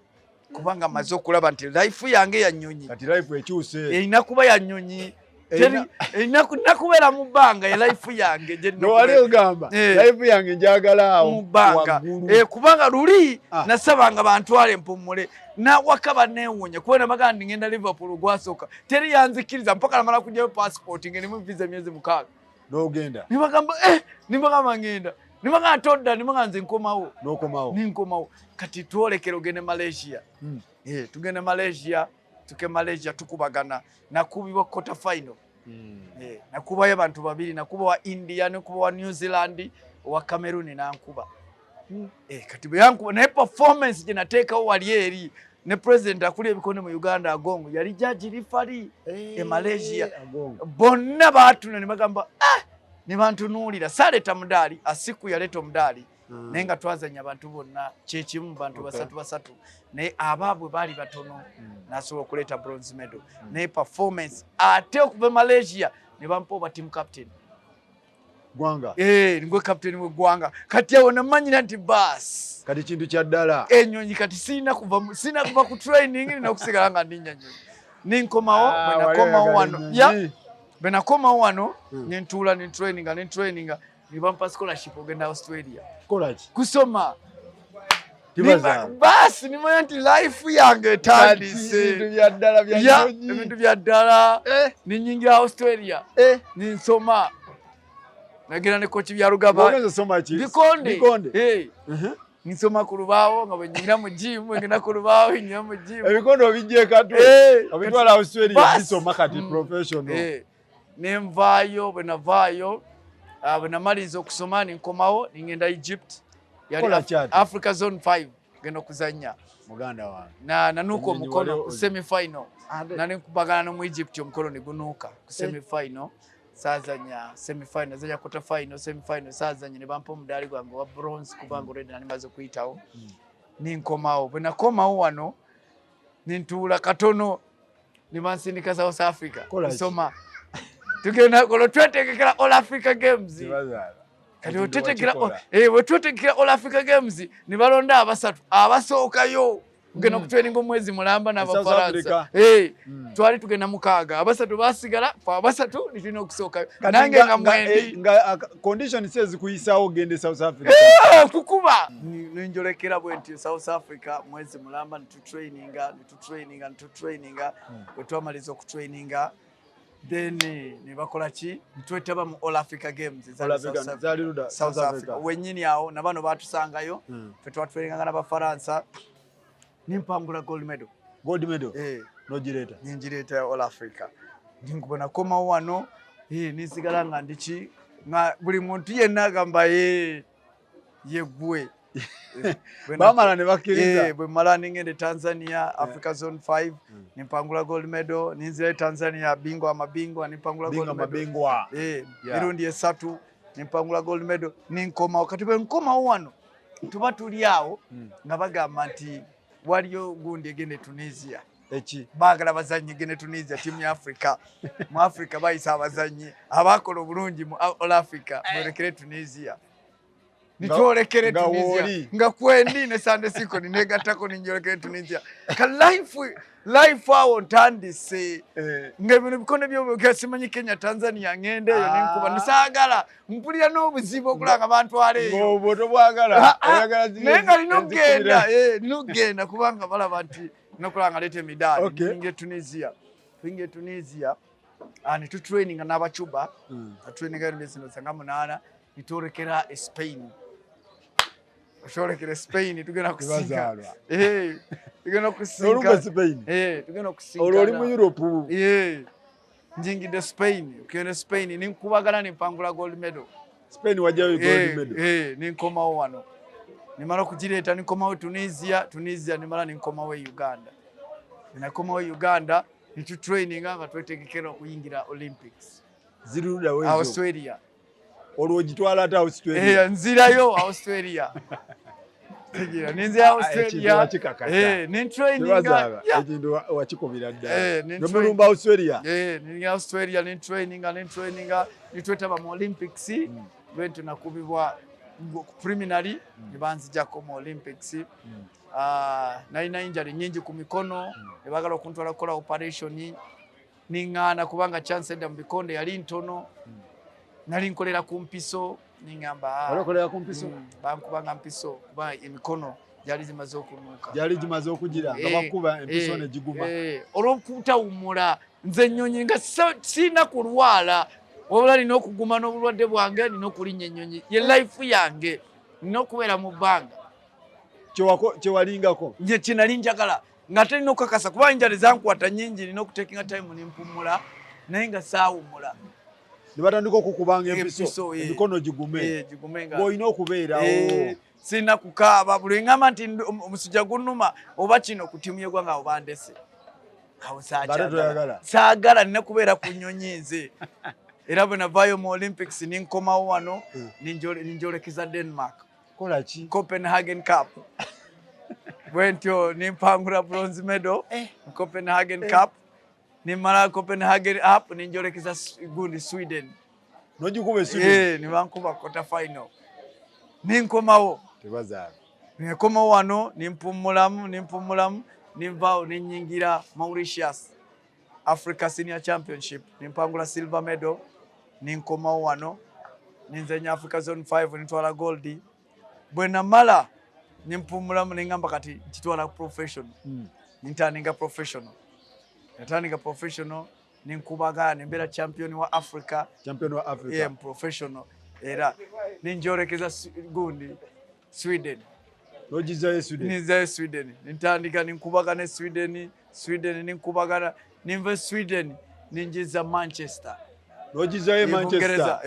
kubanga maze okulaba nti life yange ya nnyonyi. Kati life ekyuse. Erina kuba ya nnyonyi, erina kubeera mu bbanga. E life yange Nowali ogamba life yange njagala awo mu bbanga, kubanga luli nasabanga bantwale mpumule nawaka baneewuunya, kuba nabagamba ndi ngenda Liverpool gwasooka, teri yanzikiriza mpaka namala kugyayo passport ngerimu visa emyezi 6. N'ogenda. Nibagamba nibagamba ngenda, nibagamba todda, nibagamba nze nkomawo. N'okomawo. Ninkomawo. Kati twolekera ogende Malaysia. Tugende Malaysia, tuke Malaysia tukubagana, nakubibwa quarter final. Nakubayo abantu babiri, nakuba wa India, nakuba wa New Zealand, wa Cameroon nankuba. Kati bwe yankuba, naye performance gye nateekawo wali eri ne president akuli ebikone mu Uganda Agongo yali judge referee e Malaysia, bonna baatuna ne bagamba ah! Ne bantunuulira, saaleeta mudaali, Asiku yaleeta omudaali, naye nga twazanya abantu bonna kyekimu, bantu basatu basatu, naye abaabwe baali batono, nasobola okuleeta bronze medal. Naye performance, ate okuva e Malaysia ne bampa oba team captain. Gwanga. Ngwe captain w'eggwanga. Kati awo namanyira nti baasi kati kintu kya ddala. Enyonyi kati sirina kuva, sirina kuva ku training, nina okusigala nga ndinnya nyonyi. Ninkomawo. Bwe nakomawo wano, ya bwe nakomawo wano nentuula nentraininga nentraininga, ne bampa scholarship ogenda Australia. Kolaki? Kusoma. Baasi nimanya nti life yange etandise. Ebintu bya ddala. Ninyingira Australia, ninsoma, nagenda ne coach Byarugaba. Bikonde. Nsoma ku lubaawo nga bwe nyingira mu gym, ngenda ku lubaawo, nyingira mu gym. Ebikonde obijja ekatwe obitwala Australia bisoma kati professional. Nenvaayo, bwe navaayo, bwe namaliriza okusoma ninkomawo ningenda Egypt, yali Africa Zone 5, genda okuzannya. Muganda wange. Nanuuka omukono ku semi final, nali nkubagana n'omu Egypt, omukono ne gunuuka ku semi final, saazanya semi final, zanya quarter final, semi final saazanya, ne bampa omudaali gwange wa bronze kubanga already nali maze okuyitawo. Ninkomawo, bwe nakomawo wano nintuula katono ne bansindika South Africa kusoma, tugenda olwo twetegekera All Africa Games. Kati wetutegekera All Africa Games ne balonda abasatu abasookayo kugenda okutraininga omwezi mulamba n'Abafaransa. Twali tugenda 6, abasatu basigala, fe abasatu nitulina okusookayo, nange nga mwendi. Condition si ezikuyisaawo ogende South Africa. Kukuba ninjolekera bwe nti South Africa mwezi mulamba, nitutraininga nitutraininga nitutraininga. Bwe twamaliza okutraininga, then ne bakola ki, nitwetaba mu All Africa Games. South Africa wennyini awo, nabano batusangayo, fe twatwaininganga n'Abafaransa, nimpangula gold medal. Gold medal? Nogireeta? Ningireeta All Africa. Ninkuba nakomawo wano, ninsigala nga ndiki, nga buli muntu yenna agamba ye yeggwe. Bamala ne bakkiriza. Bwe mala ningenda e Tanzania, Africa Zone 5, nimpangula gold medal, ninzira e Tanzania, bingwa amabingwa, nimpangula gold medal mirundi 3, nimpangula gold medal, ninkomawo. Kati bwe nkomawo wano tuba tuli awo nga bagamba nti waliyo gundi egenda e Tunisia. Eki? Baagala bazannyige ne Tunisia, tiimu ya Africa. Mu Africa bayisa abazannyi abakola obulungi mu All Africa, mwolekere Tunisia. Nitwolekere Nga Tunisia. wooli. Nga kwendi ne Sunday Siko ninegattako ninjolekere Tunisia. Ka life awo ntandise. Nga bino bikonde by'obuga simanyi Kenya, Tanzania, ngende eyo nenkuba. Nsaagala, mpulira n'obuzibu okulaba nga bantwala eyo. Ng'obwo tobwagala, oyagala ziri Naye nga nina ezikubira. okugenda, nina okugenda kubanga balaba nti nokulaba nga leeta emidaali. Tuyingira Tunisia. Tuyingira Tunisia. Ne tutraininga n'Abacuba. Tutraininga emyezi nga 8, nitwolekera e Spain. Twolekera e Spain, tugenda kusinka. Tebazaalwa. Tugenda kusinka. N'olumba Spain. Tugenda kusinkana. Olwo oli mu Europe. Njingidde Spain, okugenda Spain ninkubagana nimpangula gold medal. Spain wajjayo gold medal. Ninkomawo wano. Nimala okugireeta ninkomawo Tunisia, Tunisia nimala ninkomawo e Uganda. Nakomawo e Uganda nitutraininga nga twetegekera okuyingira Olympics. Ziri ludda wa ezo? Australia. Olwo ogitwala ate Australia? Nzirayo Australia. Tegeera, ninzira Australia. Ekintu wakikakasa. Nintraininga. Tebazaala, Yeah. ekintu wakikubira ddala. Nintrain- Nomulumba Australia. Ningira Australia, nintraininga, nintraininga, nitwetaba mu Olympics. Bwentyo nakubibwa ku preliminary, ne banzijjako mu Olympics. Nalina injury nnyingi ku mikono, ne baagala okuntwala kukola operation. Niŋŋaana kubanga chance edda mu bikonde yali ntono. Nali nkolera ku mpiso, niŋŋamba, Wali okolera ku mpiso? Bankubanga mpiso kuba emikono gyali zimaze okunuuka. Gyali gimaze okugira nga bakuba empiso ne giguma. Olw'okutawummula nze ennyonyi nga sirina kulwala, wabula nina okuguma n'obulwadde bwange, nina okulinnya ennyonyi. Ye life yange, nina okubeera mu bbanga. Kyewalingako? Nje kye nali njagala nga terina okukakasa kuba injury zankwata nnyingi, nina okutekinga time nempumula, naye nga saawummula. Ne batandika okukubanga empiso, Empiso, emikono gigume. Gigume nga Ng'olina okubeerawo. Sirina kukaaba, buli ngamba nti omusujja gunnuma oba kino ku ttiimu y'eggwanga awo bandese. Awo Ng'ate toyagala. Saagala, nina kubeera ku nnyonyi nze. Era bwe navaayo mu Olympics ninkomawo wano, ninjolekeza Denmark. Kola ki? Copenhagen Cup. Bwe ntyo nimpangula bronze medal mu Copenhagen Cup. Nimala Copenhagen Cup ninjolekeza gundi Sweden. N'ogikuba e Sweden? Ne bankuba quarter final. Ninkomawo. Tebazaala. Nkomawo wano nimpummulamu, nimpummulamu, ninvaawo ninnyingira Mauritius Africa Senior Championship, nimpangula silver medal, ninkomawo wano ninzenya Africa Zone 5 nitwala gold. Bwe namala nimpummulamu ningamba kati nkitwala professional. Nintandika professional. Natandika professional ninkubagana nembeera champion wa Africa. Champion wa Africa. Yeah, professional. Era ninjolekeza gundi Sweden. N'ogizzayo Sweden. Ninzayo Sweden. Nintandika ninkubagana Sweden, Sweden ninkubagana, ninva Sweden ninjiza Manchester. N'ogizzayo Manchester. Bungereza,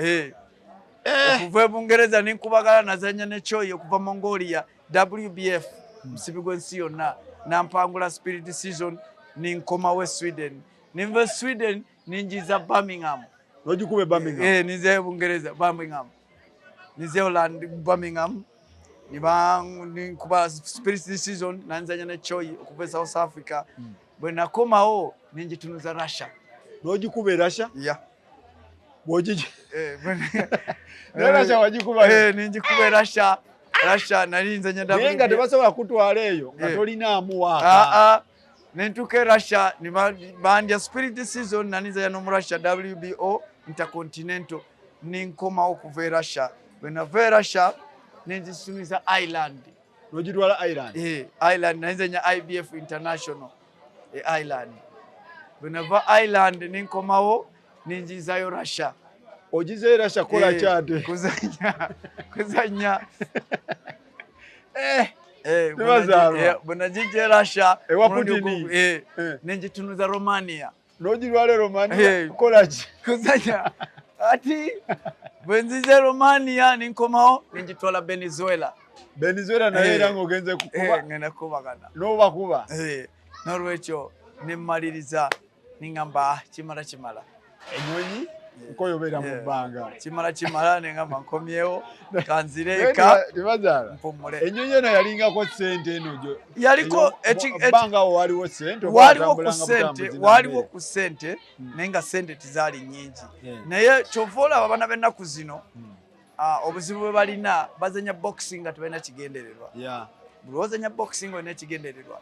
Okuva e Bungereza ninkubagana nazanya ne Choi okuva Mongolia, WBF, musibi gw'ensi yonna. Nampangula split decision ninkomawo e Sweden. Ninva Sweden ninjiza Birmingham. N'ogikuba e Birmingham. Ninzayo Bungereza, Birmingham. Ninzayo London, Birmingham. Ninkuba split decision nanzanya ne Choi okuva e South Africa. Bwe nakomawo ninjitunuza Russia. N'ogikuba e Russia? Yeah. Bw'ogigi- Ne Russia wagikuba? Ninjikuba e Russia. Russia nali nzanya Naye nga WBA. tebasobola kutwala eyo nga tolinaamu waaka. Nentuuka e Russia, ne bandya split decision, nali nzanya n'omu Russia WBO Intercontinental. Ninkomawo okuva e Russia. Bwe nava e Russia, nenjisumiza Ireland. N'ogitwala Ireland? Ireland, nali nzanya IBF International e Ireland. Bwe nava Ireland ninkomawo, ninjizayo Russia. Ogizeyo Russia kola kyate? Kuzanya. Tebazaalwa. Bwe najija e Russia, Ewa mulundi Putin. Nenjitunuza Romania. N'ogirwala e Romania, kola ki? Kuzanya. Ati bwe nzize Romania ninkomawo nenjitwala Venezuela. Venezuela naye era ng'ogenze kukuba. Ngenda kukubagana. N'obakuba. N'olwekyo nemmaliriza ningamba kimala kimala. Ennyonyi? Nkoyo obeera mu bbanga. Kimala kimala nengamba nkomyewo kanzire eka. Tebazaala. Mpumule. Ennyonyi eno yalingako ssente eno gyo. Yaliko ebbanga awo waliwo ssente. Waliwo ku ssente, waliwo ku ssente naye nga ssente tizaali nnyingi. Naye kyova olaba abaana b'ennaku zino obuzibu bwe balina bazanya boxing nga tebalina kigendererwa. Buli ozanya boxing olina ekigendererwa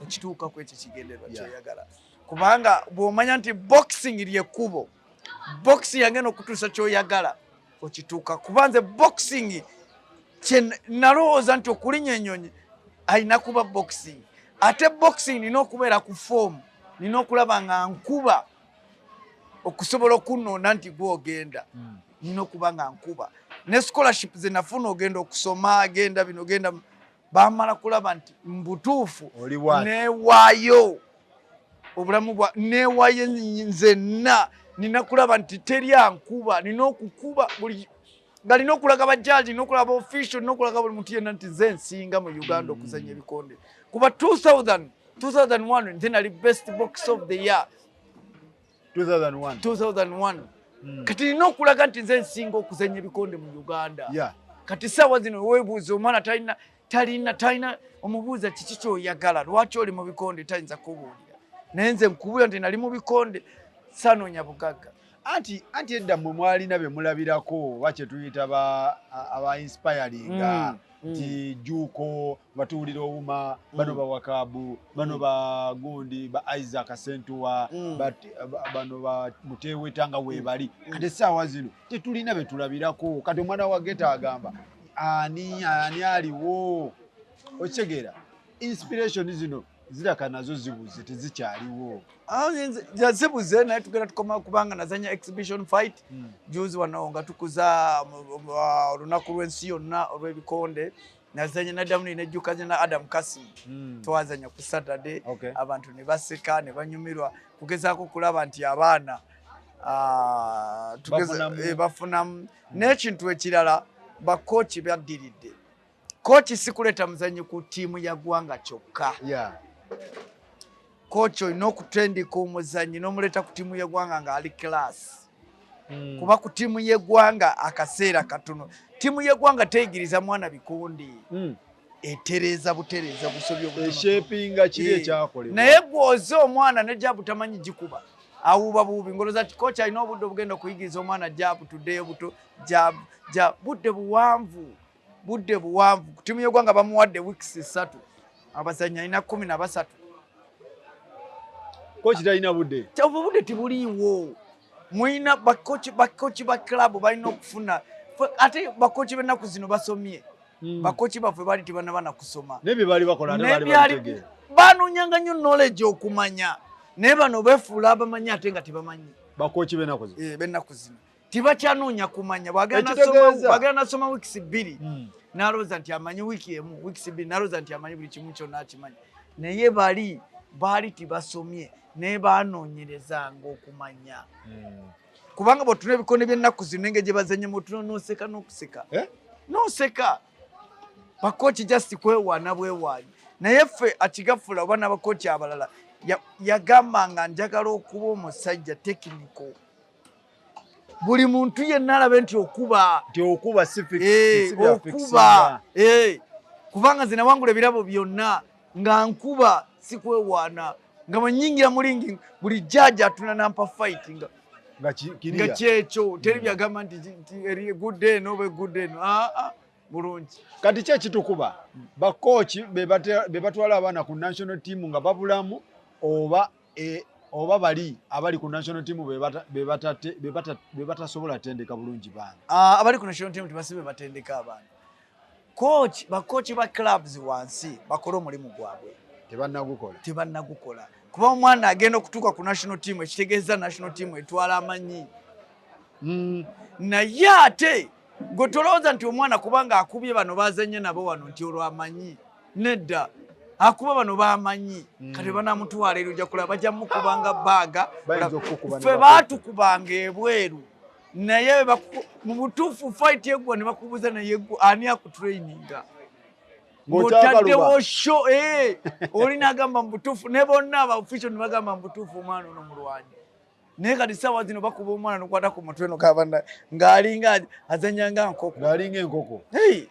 okituuka ku ekyo kigendererwa kyoyagala. Kubanga bw'omanya nti boxing ly'ekkubo, boxing yagenda okutuusa ky'oyagala okituuka. Kuba nze boxing kye nalowooza nti okulinya ennyonyi alina kuba boxing, ate boxing nina okubeera ku foomu, nina okulaba nga nkuba okusobola okunoona nti gw'ogenda. Nina okuba nga nkuba ne scholarship ze nafuna ogenda okusoma, genda bino genda, bamala kulaba nti mbutuufu newaayo obulamu bwa newaayo nzenna, nina kulaba nti teri ankuba, nina okukuba buli nga nina okulaga bajaji, nina okulaba official, nina okulaga buli muntu yenna nti nze nsinga mu Uganda okuzannya ebikonde. Kuba 2000 2001 nze nali best box of the year 2001. 2001. Kati nina okulaga nti nze nsinga okuzannya ebikonde mu Uganda. Kati saawa zino weebuuza omwana talina talina talina omubuuza kiki kyoyagala, lwaki oli mu bikonde, tayinza kubuulira. Naye nze nkubuulira nti nali mu bikonde sanoonya bugagga. Anti edda mmwe mwalina be mulabirako oba kye tuyita aba inspiringa nti Juuko batuwulira owuma bano bawakabu bano ba gundi ba Isaac Sentuwa bano ba Muteweta nga weebali. Kati essaawa zino tetulina be tulabirako. Kati omwana wa ghetto agamba ani ani aliwo, okitegeera? Inspiration zino ziraka nazo zibuze, tezikyaliwo. Zibuze, naye tugenda tukoma kubanga nazanya exhibition fight juzi wano nga tukuza olunaku lw'ensi yonna olw'ebikonde. Nazanya naddamu nejjukanya na Adam Kasim, twazanya ku Saturday, abantu ne baseka ne banyumirwa kugezaako okulaba nti abaana bafunamu. N'ekintu ekirala, bakochi baddiridde. Kochi si kuleeta muzannyi ku ttiimu ya ggwanga kyokka. Kochi olina okutendeka omuzannyi n'omuleeta ku ttiimu y'eggwanga ng'ali class. Kuba ku ttiimu y'eggwanga akaseera katono. Ttiimu y'eggwanga teyigiriza mwana bikonde. Etereeza butereeza busobyo butono. Eshapinga kiri ekyakolebwa. Naye gw'oze omwana ne jab tamanyi gikuba. Awuuba buwubi. Ngolooza nti kochi alina obudde obugenda okuyigiriza omwana jab, tuddeyo buto, jab, jab. Budde buwanvu. Budde buwanvu. Ku ttiimu y'eggwanga bamuwadde weeks 3. Abazannyi alina 13. Kochi talina budde. Obwo budde tebuliiwo. Mulina bakochi, bakochi ba club balina okufuna. Ate bakochi b'ennaku zino basomye. Bakochi baffe baali tebannaba na kusoma. Naye bye baali bakola ate baali babitegeera. Banoonyanga nnyo knowledge okumanya. Naye bano beefuula abamanyi ate nga tebamanyi. Bakochi b'ennaku zino. B'ennaku zino. Tibakyanoonya kumanya. Bw'agenda nasoma weeks 2, n'alowooza nti amanyi wiiki emu, weeks 2, n'alowooza nti amanyi buli kimu kyonna akimanyi. Naye bali baali tibasomye, naye baanoonyerezanga okumanya. Kubanga bw'otunula ebikonde by'ennaku zino engeri gye bazannyemu, otunula n'oseka n'okuseka. N'oseka. Bakochi just kwewaana bwewaanyi. Naye ffe akigafula oba n'abakochi abalala yagambanga njagala okuba omusajja technical. Buli muntu yenna alabe nti okuba. Nti okuba si okuba. Kubanga nze nawangula ebirabo byonna nga nkuba si kwewaana. Nga bwe nnyingira mu ringi buli jaaji atuna nampa fight nga nga kyekyo teri byagamba nti eri egudde eno oba egudde eno. Bulungi. Kati ki ekitukuba bakochi be batwala abaana ku national team nga babulamu oba oba bali abali ku national team be batasobola tendeka bulungi baana? Abali ku national team tebasibe batendeka abaana. Coach, bakochi ba clubs wansi bakole omulimu gwabwe. Tebannagukola. Tebannagukola. Kuba omwana agenda okutuuka ku national team ekitegeeza national team etwala amanyi. Naye ate gwe tolowooza nti omwana kubanga akubye bano bazannye nabo wano nti olwo amanyi. Nedda. Akuba bano bamanyi. Kati banamutwala eri ojja kulaba bajja mukubanga baaga. Ffe baatukubanga ebweru. Naye mu butuufu fight eggwa ne bakubuuza naye ani akutraininga. Ng'otaddewo show, oli n'agamba mu butuufu ne bonna aba official ne bagamba mu butuufu omwana ono mulwanyi. Naye kati saawa zino bakuba omwana nokwata ku mutwe nokabana ng'alinga azanya nga nkoko, ng'alinga enkoko. Hey!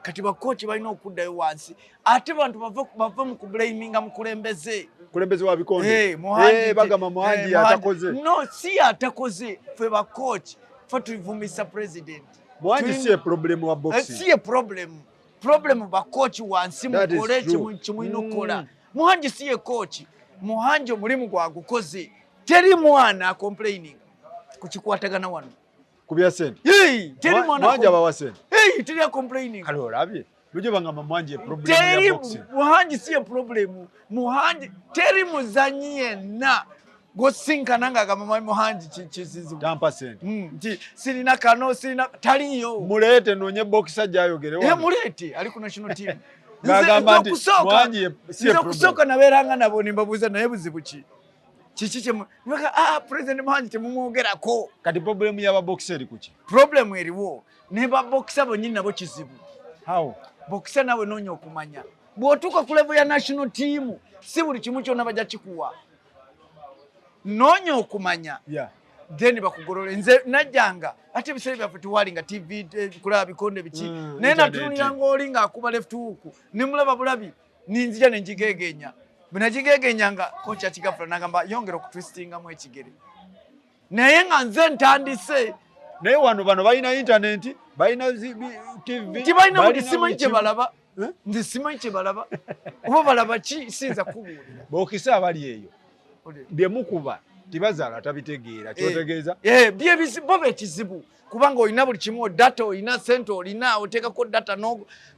Kati bakooki balina okuddayo wansi, ate bantu bave mu kublaminga mukulembeze. Kulembeze wa bikonde. Hey, Muhangi Eh, bagamba Muhangi eh, atakoze. No, si atakoze, ffe bakooki ffe tuvumisa president. Muhangi si ye problem wa Eh, boxing. si ye problem. Problem bakooki wansi, That is mukole true. kimulina okukola. Muhangi si ye kooki. Muhangi omulimu gwagukoze. Teri mwana complaining ku kikwatagana wano. Ku bya sente. Hey, teri mwana Muhangi abawa sente. Hey, teri complaining. Kale olabye. Lujja bangamba Muhangi ye problem ya Teri boxing. Muhangi si ye problem. Muhangi teri muzanyi yenna gwosinkana ng'agamba mwami Muhangi kizibu. Tampa sente. Nti sirina kano, sirina taliyo. Muleete noonye boxer gy'ayogere Eh, wano. muleete ali ku national team. Ng'agamba nti Muhangi si ye Nze problem. okusooka nabeeranga nabo ne mbabuuza, naye buzibu ki? Kiki kye Nibaka, ah, President Muhangi temumwogerako. Kati problem y'ababoxer eri ku ki? Problem eriwo ne baboxer bonnyini nabo kizibu. How? Boxer nawe noonya okumanya. Bw'otuuka ku level ya national team, si buli kimu kyonna bajja kikuwa. Noonya okumanya. Then bakugolole. Nze najjanga ate ebiseera byaffe tewali nga TV, kulaba bikonde biki. Naye Internet. natunulira ng'oli ng'akuba left hook, ne mulaba bulabi, ninzija ne ngigeegenya. Bwe nagigeegenya nga kocha Kigafula n'agamba yongera okutwistingamu ekigere. Naye nga nze ntandise. Naye wano bano balina internet, balina TV, Tibalina buli balina simanyi buli kye kimu. balaba. Eh? Nze simanyi kye balaba. Oba balaba ki, siyinza kubuulira. Bookisa abali eyo. Bye mukuba tibazaala tabitegeera. Kyotegeeza? Eh, bo bekizibu. Kubanga olina buli kimu, data olina, sente olina, oteekako data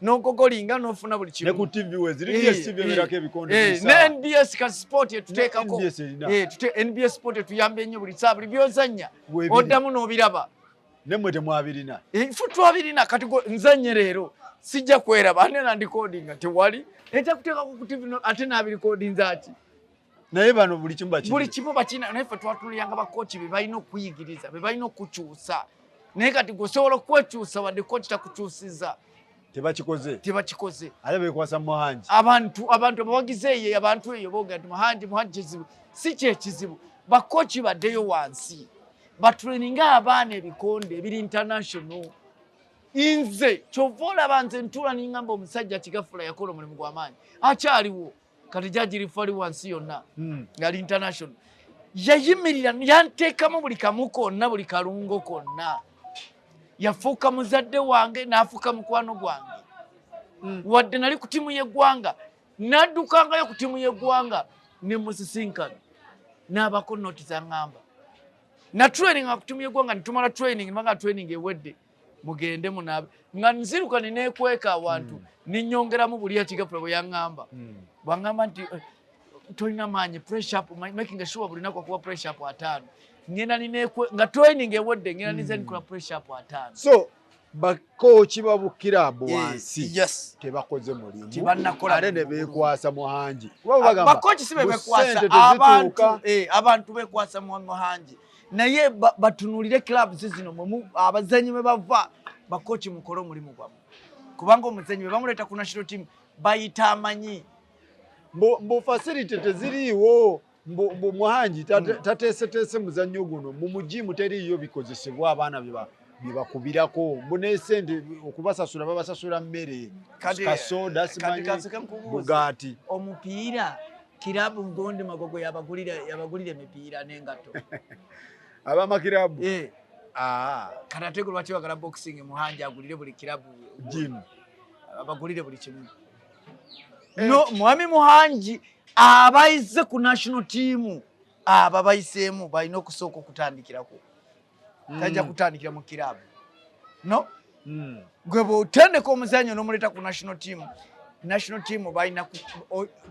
n'ogogolinga n'ofuna buli kimu. Ne ku TV we ziri, DSTV ebeerako ebikonde buli Ne ssaawa. NBS ka sport etuteekako. Ne NBS erina. NBS sport etuyamba ennyo buli ssaawa, buli by'ozannya, Weebiri. oddamu n'obiraba. Ne mmwe temwabirina. Ffe twabirina, kati nzannye leero sijja kweraba, ate nandikodinga tewali. Ejja kuteekako ku TV ate n'abirikodinza ki? Naye bano buli kimu bakirina. Buli kimu bakirina, naye ffe twatunuliranga bakooki be balina okuyigiriza, be balina okukyusa. Naye kati gwe osobola okwekyusa wadde kooki takukyusiza. Tebakikoze. Tebakikoze. Ate beekwasa Muhangi. Abantu abawagizi eyo, abantu eyo boogera nti Muhangi, Muhangi kizibu. Si kye kizibu. Bakooki baddeyo wansi. Batraininge abaana ebikonde ebiri international. Nze kyova olaba nze ntuula ne ngamba omusajja Kigafula yakola omulimu gw'amaanyi. Akyaliwo. Kati judge referee wansi yonna. Ngali international. Yayimirira, yanteekamu buli kamu konna, buli kalungo konna. Yafuuka muzadde wange, n'afuuka mukwano gwange. Wadde nali ku ttiimu y'eggwanga, n'addukangayo ku ttiimu y'eggwanga ne musisinkana. N'abako nooti z'aŋŋamba. Na training ku ttiimu y'eggwanga, ne tumala training, ne bagamba training ewedde. Mugende munaabe. Nga nziruka ne neekweka awantu, ne nnyongeramu buli Kigafula bwe yaŋŋamba. Bw'aŋŋamba nti, tolina maanyi, press up, making sure buli lunaku akuwa press up 5. Ngenda ne nga training ewedde, ngenda nize nkola press up 5. So, bakooki ba bukiraabu wansi tebakoze mulimu. Tebannakola Ate ne mulimu. beekwasa Muhangi. Kuba bagamba, Bakooki si be bu beekwasa, ssente tezituuka. abantu beekwasa Muhangi. Naye batunuulire clubs zino abazannyi mwe bava, bakooki mukole omulimu gwammwe. Kubanga omuzannyi bwe bamuleeta ku national team, bayita amanyi. Mbu facility teziriiwo. Mbu Muhangi tateeseteese muzannyo guno. Mu mugimu teriiyo bikozesebwa abaana bye bakubirako. Mbu n'essente okubasasula babasasula mmere. Kasoda, Kati simanyi, kasooke nkubuuze. bugaati. Omupiira, kirabu Ngondi Magogo yabagulira emipiira n'engatto. Ab'amakirabu? Kati ate gwe lwaki bagala boxing Muhangi agulire buli kirabu Gym. Abagulire buli kimu. No, Mwami Muhangi abayize ku national team, aba bayiseemu balina okusooka okutandikirako. Tajja kutandikira mu kirabu. No? Gwe bw'otendeka omuzannyo n'omuleeta ku national team, national team balina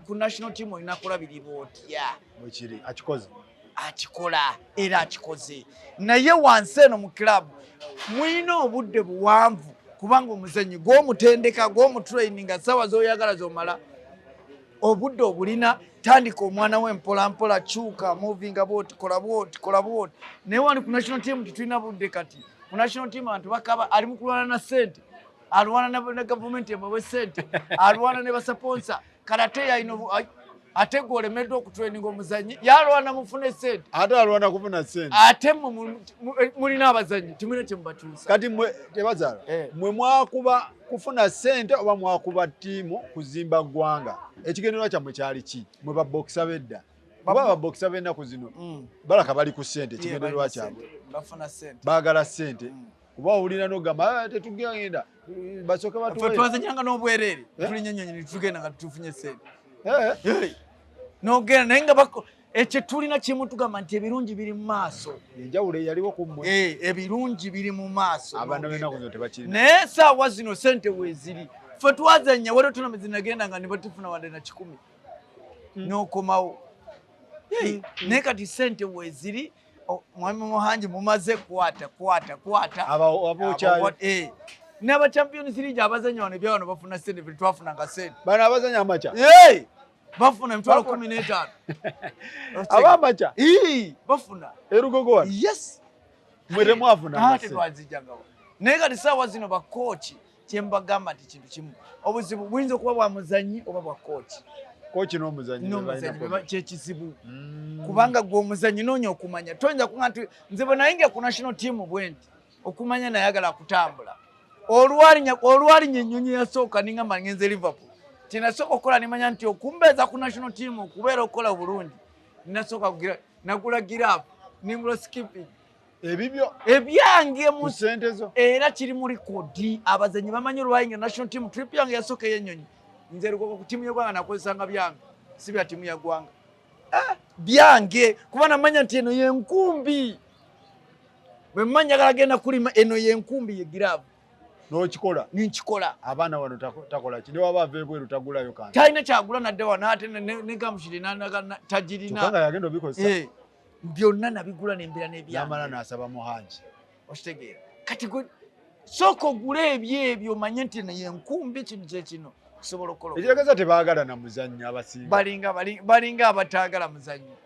ku national team olina kulabirirwa otya? Bwekiri, akikoze. Akikola era akikoze. Naye wansi eno mu club mulina obudde buwanvu kubanga omuzannyi gw'omutendeka, gw'omutraininga, ssaawa z'oyagala z'omala obudde obulina. Tandika omwana we mpola mpola, kyuka, movinga bw'oti, kola bw'oti, kola bw'oti. Naye wano ku national team tetulina budde. Kati ku national team abantu bakaba, ali mu kulwana na ssente, alwana ne gavumenti emuwe ssente, alwana ne basponsa. Kale ate yalina Ate gwe olemeddwa okutraininga omuzanyi, yalwana mufune sente. Ate alwana kufuna sente. Ate mulina abazanyi timulina kyemubatuusa. Kati mwe tebazaala, mwe mwakuba kufuna sente oba mwakuba ttiimu kuzimba ggwanga? Ekigendererwa kyammwe kyali ki? Mwe babokisa b'edda, kuba ababokisa b'ennaku zino balaka bali ku sente, ekigendererwa kyabwe baagala sente. Kuba owulira n'ogamba, ah, tetugenda, basooke batuwe. Twazanyanga n'obwereere, tulinya ennyonyi tugenda nga tufunye sente. Nogenda naye nga ekyo tulina kimu, tugamba nti ebirungi biri mu maaso. Enjawulo eyaliwo ku mmwe. Ebirungi biri mu maaso. Abaana b'ennaku zino tebakirina. Naye saawa zino sente weeziri. Ffe twazanya waliwo tournament zinagenda nga nebatufuna wadde na 100 n'okomawo. Naye kati sente weeziri. Mwami Muhangi mumaze kwata kwata kwata n'aba Champions League abazanya wano ebyawano bafuna sente, ffe twafunanga sente. Bano abazanya amaca bafuna 150,000. Abamaca bafuna erugogo wano. Yes. Mwe temwafuna. Tetwazijjangawo. Naye kati saawa zino bakooki kyembagamba nti kintu kimu, obuzibu buyinza okuba bwa muzanyi oba bwa kooki. Kooki n'omuzanyi. N'omuzanyi kyekizibu, kubanga gwe omuzanyi noonya okumanya, toyinza kuga nti nze bwe nayingira ku national team bwe nti okumanya nayagala kutambula. Olwalinya ennyonyi yasooka ningamba ngenze Liverpool, kinasooka okukola nimanya nti okumbeeza ku national team okubeera okukola bulungi, ninasooka nagula giraafu, ningula skipping. Ebibyo. Ebyange. Mu sente zo. Era kiri mu record, abazanyi bamanyi olwayingira national team, trip yange yasooka ey'ennyonyi, nze Lugogo ku ttiimu y'eggwanga nakozesanga byange, si bya ttiimu ya ggwanga, byange, kuba namanya nti eno yenkumbi bwe mma njagala genda kulima, eno yenkumbi ye giraavu. N'okikola. Ninkikola. Abaana wano takola ki? Newaba ava ebweru tagulayo kantu. Talina kyagula nadde wano, ate ne gamushiri tagirina. Kyokka nga yagenda obikozesa. Byonna nabigula nembeera n'ebyange. Namala n'asaba Muhangi. Okitegeera? Kati gwe sooka ogule ebyo ebyo omanye nti eno yenkumbi, kino kyekino osobola okukola. Ekitegeeza tebaagala na muzannyo abasinga. Balinga abataagala muzannyo,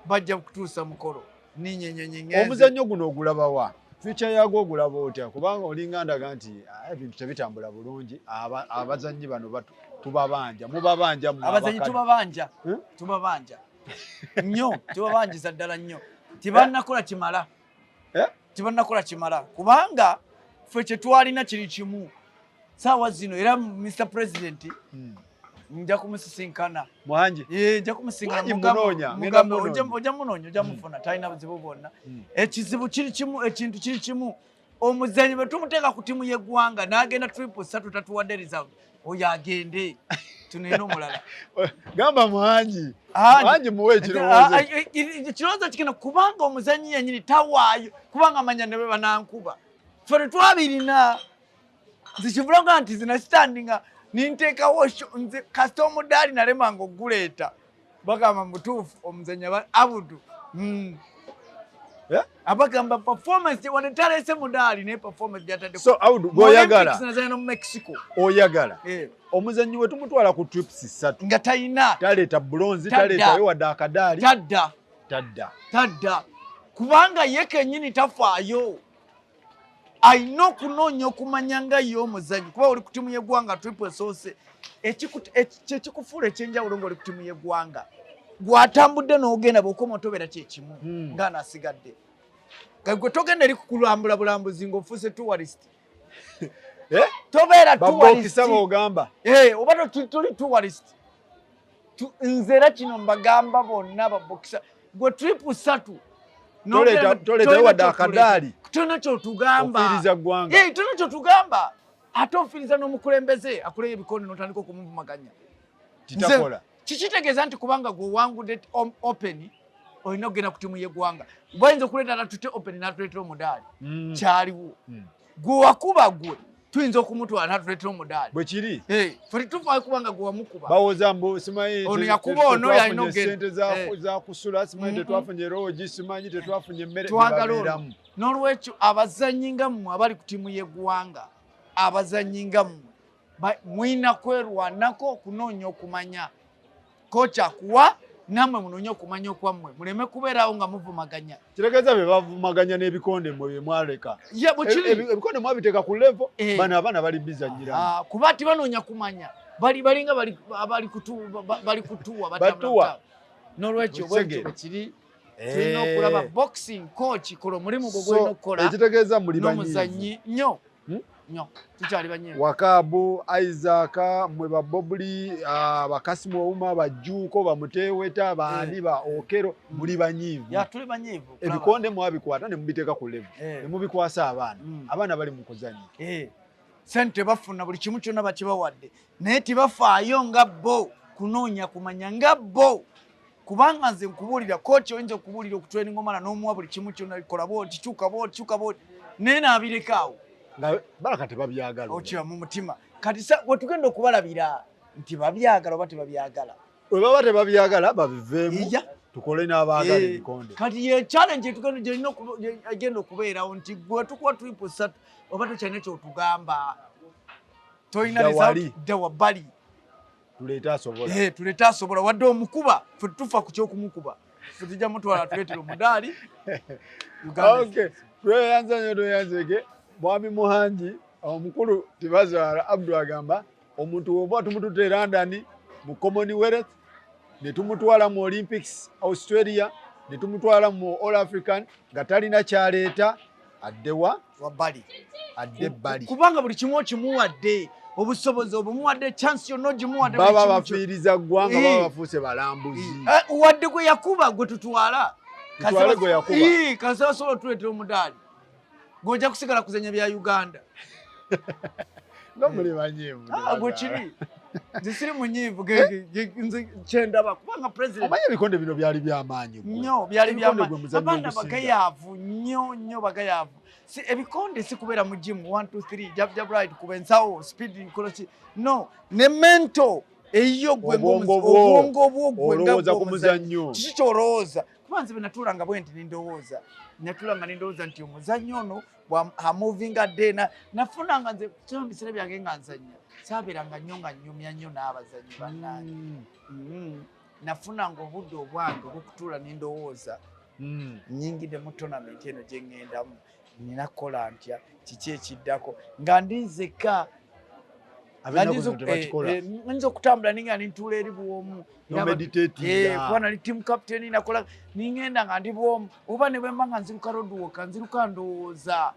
bajja kutuusa mukolo ninyenyonyi. Omuzannyo guno ogulabawa? Future yagwo ogulaba otya? Kubanga olinga ndaga nti ebintu tebitambula bulungi, abazannyi bano tubabanja, mubabanja. Abazannyi tubabanja, tubabanja nnyo, tubabanjiza ddala nnyo. Tibannakola kimala, tibannakola kimala, kubanga ffe kyetwalina kiri kimu. Saawa zino era Mr President nja kumusisinkana. Muhangi. Nja kumusinkana, ojja munoonya, ojja mufuna, talina buzibu bwonna. Ekizibu kiri kimu, ekintu kiri kimu: omuzanyi bwe tumuteeka ku ttiimu y'eggwanga n'agenda trip 3 tatuwadde result, oyo agende, tunene omulala. Gamba Muhangi, Muhangi muwe ekirowoozo. Ekirowoozo kigenda kubanga omuzanyi yennyini tawaayo, kubanga amanya ne bwe banankuba ffe tetwabirina. Nze kivulaga nti zina sitandinga ninteekawo nze kasita omudaali nalemanga okuguleeta, bagamba mutuufu omuzanyi Abudu. Abagamba performance wadde talese mudaali, naye performance gyatadde. So Abudu gwoyagala nazanya mu Mexico. Oyagala omuzanyi we tumutwala ku trips 3 nga talina taleeta bronze, taleetayo wadde akadaali. Tadda. Tadda. Tadda, kubanga ye kennyini tafaayo. Alina okunoonya okumanya nga ye omuzanyi, kuba oli ku ttiimu y'eggwanga, trip esoose kyekikufuula ekyenjawulo ng'oli ku ttiimu y'eggwanga, gwatambudde n'ogenda, bw'okoma otobeera kyekimu nga nasigadde. Gwe togenda eri kukulambula bulambuzi ng'ofuuse tourist. Tobeera tourist ogamba. Oba toli tourist. Nze era kino mbagamba bonna babokisa, gwe trip 3 toleetayo wadde akadaali. Tolina kyotugamba. Ofiiriza ggwanga. Tolina kyotugamba, ate ofiiriza n'omukulembeze akuleye ebikono n'otandika okumuvumaganya. Titakola. Kikitegeeza nti kubanga gwe owangudde open olina okugenda ku ttiimu y'eggwanga, bayinza okuleeta natute open n'atuleetera omudaali. Kyaliwo gwe wakuba, gwe tuyinza okumutwala n'atuleetera omudaali. Bwe kiri. Fe tetufaayo kubanga gwe wamukuba. Bawoza mbu simanyi ono yakuba ono yalina sente za kusula, simanyi tetwafunye loogi, simanyi tetwafunye emmere. Twagala ono. N'olwekyo abazannyi nga mmwe abali ku ttiimu y'eggwanga, abazannyi nga mmwe mulina kwerwanako okunoonya okumanya. Kocha akuwa Nammwe munoonye okumanya okwammwe, muleme kubeerawo nga muvumaganya. Kitegeeza bye bavumaganya n'ebikonde mmwe bye mwaleka. Ye bwe kiri. Ebikonde mwabiteeka ku level, Eh. bano abaana bali bizannyiramu. Ah, kuba tibanoonya kumanya, bali balinga bali abali kutu bali kutuwa batambula Batuwa. butambula. N'olwekyo Okusege. bwekyo bwe kiri, tulina okulaba boxing coach kola omulimu gwo So, gwolina okukola ekitegeeza muli banyiivu. n'omuzannyi nnyo Hmm? nnyo, tukyali banyiivu. Wakaabu Isaac, mwe ba Bobuli, bakasimu Ouma, Bajjuuko, Bamuteweta, baani, ba Okero, muli banyiivu. Ya, tuli banyiivu okulaba. Ebikonde mwabikukwata ne mubiteeka ku level Eh. ne mubikwasa abaana. Abaana bali mu kuzannya. Eh, sente bafuna buli kimu kyonna bakibawadde, naye tebafaayo nga bo kunoonya kumanya nga bo, kubanga nze nkubuulira, coach oyinza okubuulira okutraining omwana n'omuwa buli kimu kyonna, kola bwoti, kyuka bwoti, kyuka bwoti, naye n'abireka awo. Nga balaka tebabyagala. Okiba mu mutima. Kati wetugenda okubalabira nti babyagala oba tebabyagala. Bwe baba tebabyagala babiveemu, Iya. tukole n'abaagala Eh, ebikonde. Kati ye challenge egenda okubeerawo nti gwe tukuwa triple ssatu oba tokyalina kyotugamba, tolina Dda result, wali. dda wabbali. Tuleete asobola. Eh, tuleete asobola. Wadde omukuba, ffe tufa ku kyokumukuba, ffe tujja mutwala tuleetera omudaali. Uganda. Okay, tweyanza nnyo, tweyanzeke. Mwami Muhangi omukulu Tibazaala Abdu agamba omuntu woba tumututte e London mu Commonwealth, ne tumutwala mu Olympics Australia, ne tumutwala mu All African, nga talina kyaleeta, addewa? Wabbali. Adde ebbali. Kubanga buli kimu okimuwadde, obusobozi obumuwadde, chance yonna ogimuwadde, buli Baba kimu bafiiriza ggwanga. Eh. Baba bafuuse balambuzi. Eh, wadde gwe yakuba gwe tutwala. Tutwale gwe yakuba. Ii, kasita basobola otuleetera omudaali, gw'ojja kusigala kuzanya bya Uganda. Nga muli banyiivu. Ah, gwe kiri, nze siri munyiivu, nze kyendaba kubanga president Omanyi ebikonde bino byali byamaanyi gwe. Nnyo byali Ebikonde gwe muzannyo abaana ogusinga. bagayaavu nnyo nnyo, bagayaavu. Si ebikonde si kubeera mu gym, 1 2 3, jab jab right, kuba ensawo, speed, kola ki, no ne mental eyiyo gwe. Obwongo bwo. Obwongo bwo gwe nga Olowooza gwe ku omuzannyi. muzannyo. Kiki kyolowooza? Kuba nze bwe natuulanga bwe nti nindowooza, natuulanga nindowooza nti omuzannyo ono amovinga dde nafunanga nze kyama biseera byange nga nzannya, saabeeranga nnyo nga nnyumya nnyo n'abazannyi bannange. Nafunanga obudde obwange obw'okutuula nindowooza, nyingidde mu tournament eno gye ŋŋendamu, nina kukola ntya, kiki ekiddako, nga ndi nzekka. Ab'ennaku zino tebakikola. Eh, eh, nyinza okutambula ninga nintuula eri bwomu. No meditating. Eh, kuba nali team captain, nakola ningenda nga ndi bwomu, oba ne bwemba nga nziruka roadwalk, nziruka ndowooza,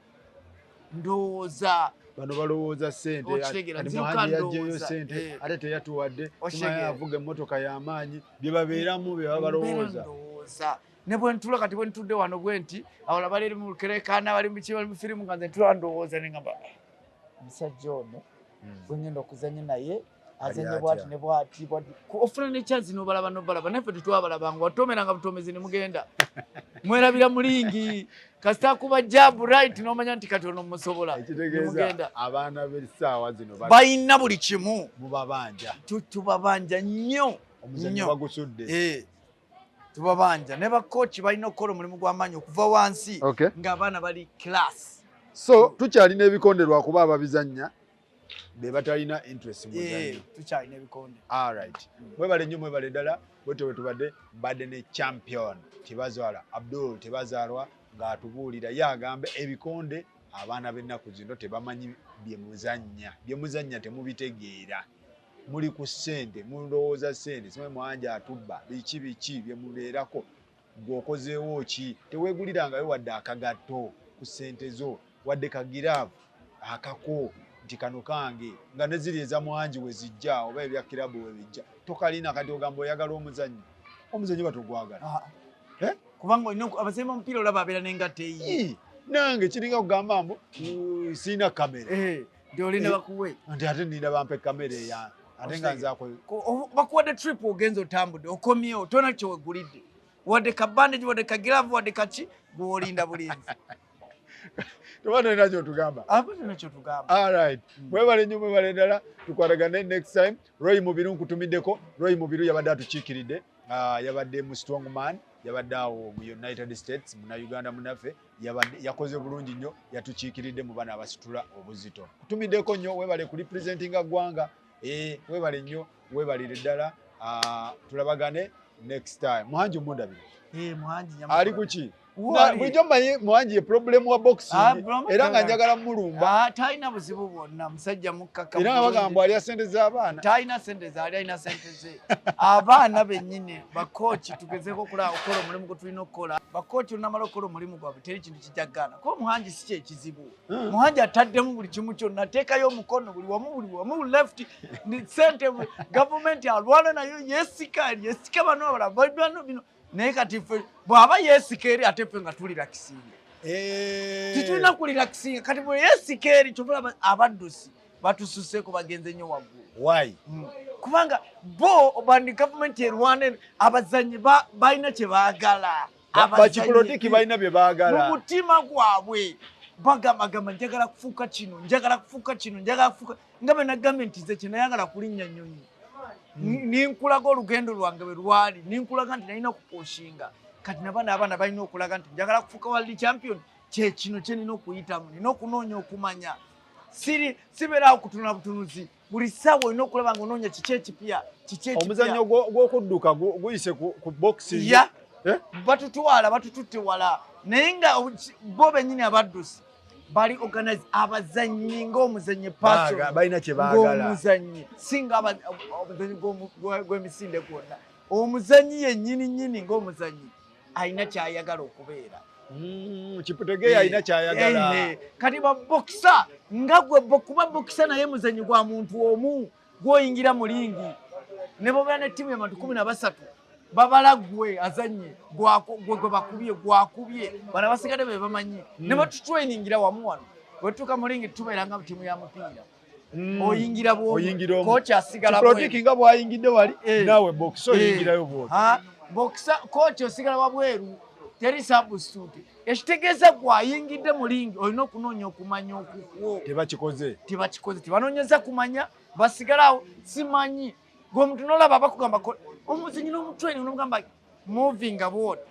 ndowooza. Bano balowooza ssente. Okitegeera, Kati nziruka Muhangi yaggyeyo ndowooza. ssente, Eh. ate teyatuwadde. Okitegeera. Simanyi avuga emmotoka y'amaanyi, bye babeeramu bye baba balowooza. Mbeera ndowooza ne bwe ntula kati, bwe ntudde wano bwe nti, abalala bali eri mu lukerekana, bali mu biki, bali mu firimu, nga nze ntula ndowooza, ne ngamba, "Ah, omusajja ono gwe ngenda okuzanya naye azanye Ali bwati atya?" ne bwati bwati." Ofuna ne chance n'obalaba, n'obalaba, naye ffe tetwabalabanga, watomeranga butomezi ne mugenda mwerabira mulingi, kasita akuba jab right n'omanya nti kati ono musobola. Ekitegeeza Nemugenda. abaana b'essaawa zino Balina buli kimu. Mubabanja. Tubabanja nnyo. Omuzannyo Nnyo. bagusudde. Eh, tubabanja, ne bakochi balina okukola omulimu gw'amaanyi okuva wansi ng'abaana bali class. So tukyalina ebikonde lwakuba ababizannya be batalina interest mu Eh, muzannyo. Tukyalina ebikonde. Alright, mwebale nnyo, mwebale ddala. Bwetyo bwe tubadde, mbadde ne champion Tebazaalwa Abdul Tebazaalwa ng'atubuulira. Ye agamba ebikonde abaana b'ennaku zino tebamanyi bye muzannya, bye muzannya temubitegeera, muli ku ssente, mulowooza ssente, simanyi Mwanja atubba biki biki bye mubeerako. Gwe okozeewo ki? Teweegulirangayo wadde akagatto ku ssente zo, wadde kagiraavu akako nti kano kange, nga ne ziri eza Mwangi we zijja oba ebya kirabu we bijja, tokalina. Kati ogamba oyagala omuzannyo, omuzannyo batogwagala. Ah. Eh? Kubanga olina abazannyi b'omupiira olaba abeera n'engatto eyiye. Ii, nange kiringa kugamba mbu siina kamera. Eh, nti olinda Eh. bakuwe. Nti ate ninda bampe kamera eya ate nga nze ako. Bakuwadde trip, ogenza otambudde, okomyewo tona kyewegulidde, wadde ka bandage, wadde ka glove, wadde kaki, gweolinda bulinzi. Toba tolina kyotugamba. Aba tolina kyotugamba. Alright, mwebale nnyo, mwebale ddala, tukwatagane next time. Roy Mubiru nkutumiddeko. Roy Mubiru yabadde atukiikiridde, yabadde mu strongman, yabadde awo mu United States, Munauganda munaffe, yabadde yakoze bulungi nnyo, yatukiikiridde mu bana abasitula obuzito. Kutumiddeko nnyo, webale kurepresentinga ggwanga. Eh, webale nnyo, webalire ddala. Tulabagane. Next time. Muhangi omundabire. Eh, Muhangi ali ku ki? Bulijjo mmanyi Muhangi ye problem wa boxing ah, era nga njagala mulumba. Ah, talina buzibu bwonna, musajja mukkakkamu. Era nga bagamba alya ssente z'abaana. Talina ssente ze, ali alina ssente ze. Abaana bennyini bakooki tugezeeko okulaba okukola omulimu gwe tulina okukola. Bakooki olunamala okukola omulimu gwabwe teri kintu kijja kugaana. Kuba Muhangi si kye kizibu. Muhangi ataddemu buli kimu kyonna, ateekayo omukono buli wamu, buli wamu, left ssente, gavumenti alwana nayo, yeesika, yeesika bano abalala, bano bino. Naye kati ffe bw'aba yeesika eri ate ffe nga tulirakisinga. Eh. Tetulina kulirakisinga. Kati bwe yeesika eri kyova abaddusi batususeeko, bagenze nnyo waggulu. Why? Kubanga bo bandi gavumenti erwana abazannyi balina kye baagala. Bakipolitiki balina bye baagala. Mu mutima gwabwe bagambagamba njagala kufuuka kino, njagala kufuuka kino, njagala kufuuka, nga bwe nagambye nti nze kye nayagala kulinnya nnyonyi. Ninkulaga olugendo lwange bwe lwali, ninkulaga nti nalina okupushinga. Kati nabana abaana balina okulaga nti njagala kufuuka world champion, kye kino kye nina okuyitamu, nina okunoonya okumanya. Sibeeraawo kutunula butunuzi, buli ssaawa olina okulaba ng'onoonya kiki ekipya, kiki ekipya. Omuzannyo gw'okudduka guyise ku boxing. Ya. Eh? Batutwala, batututte wala. Naye nga bo bennyini abaddusi bali organize abazannyi ng'omuzannyi person. Balina kye baagala. Ng'omuzannyi, si nga omuzannyi gw'emisinde gwonna. Omuzannyi yennyini nnyini ng'omuzannyi alina ky'ayagala okubeera. Kiputegeya alina ky'ayagala. Kati ba boxer nga gwe kuba boxer naye muzannyi gwa muntu omu gw'oyingira mu ringi. Ne bw'obeera ne ttiimu y'abantu 13 babala gwe azannye, gwe gwe bakubye, gwakubye. Bano abasigadde be bamanyi. Ne batutrainingira wamu wano. Bwe tutuuka mu ringi tubeera nga ttiimu ya mupiira. Oyingira bw'omu. Oyingira omu. Kooki asigala Kipolitiki bweru. nga bw'ayingidde wali, naawe boxer oyingirayo bw'otyo. Boxer, kooki osigala wabweru, teri substitute. Ekitegeeza gw'ayingidde mu ringi olina okunoonya okumanya okukwo. Tebakikoze. Tebakikoze, tebanoonyeza kumanya, basigalawo simanyi. Gwe omuntu n'olaba bakugamba omuzannyi n'omutraining n'omugamba moving bw'oti,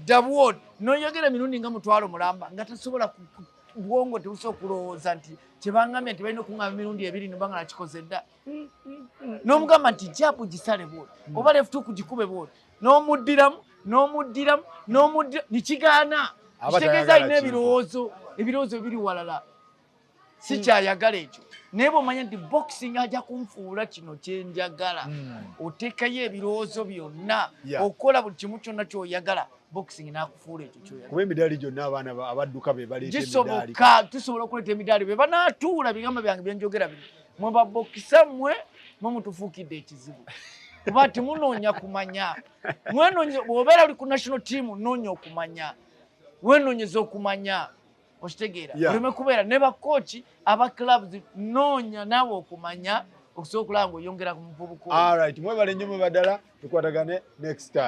dda bw'oti, n'oyogera emirundi nga 500 mulamba nga tasobola bwongo tebusobola kulowooza nti kye bangambye nti balina okuŋŋamba emirundi ebiri ne banga nakikoze dda. N'omugamba nti jab gisale bw'oti, oba left hook gikube bw'oti, n'omuddiramu, n'omuddiramu, n'omuddiramu, ne kigaana. Aba Kitegeeza tayagala alina kintu. ebirowoozo biri walala. Si kyayagala ekyo. Naye bw'omanya nti boxing ajja kunfuula kino kye njagala, oteekayo ebirowoozo byonna, okola buli kimu kyonna ky'oyagala, boxing n'akufuula ekyo ky'oyagala. Kuba emidaali gyonna abaana abadduka be baleeta emidaali. Gisoboka, tusobola okuleeta emidaali. Bwe banaatuula bigambo byange bye njogera bino, mwe babokisa mmwe, mwe mutufuukidde ekizibu. Kuba temunoonya kumanya. Mwenoonye, bw'obeera oli ku national team, noonya okumanya. Weenoonyeza okumanya. Okitegeera? Oleme kubeera ne bakooki aba clubs, noonya naawe okumanya okusobola okulaba ng'oyongera ku muvubuka oyo. All right, mwebale nnyo mwe baddala, tukwatagane next time.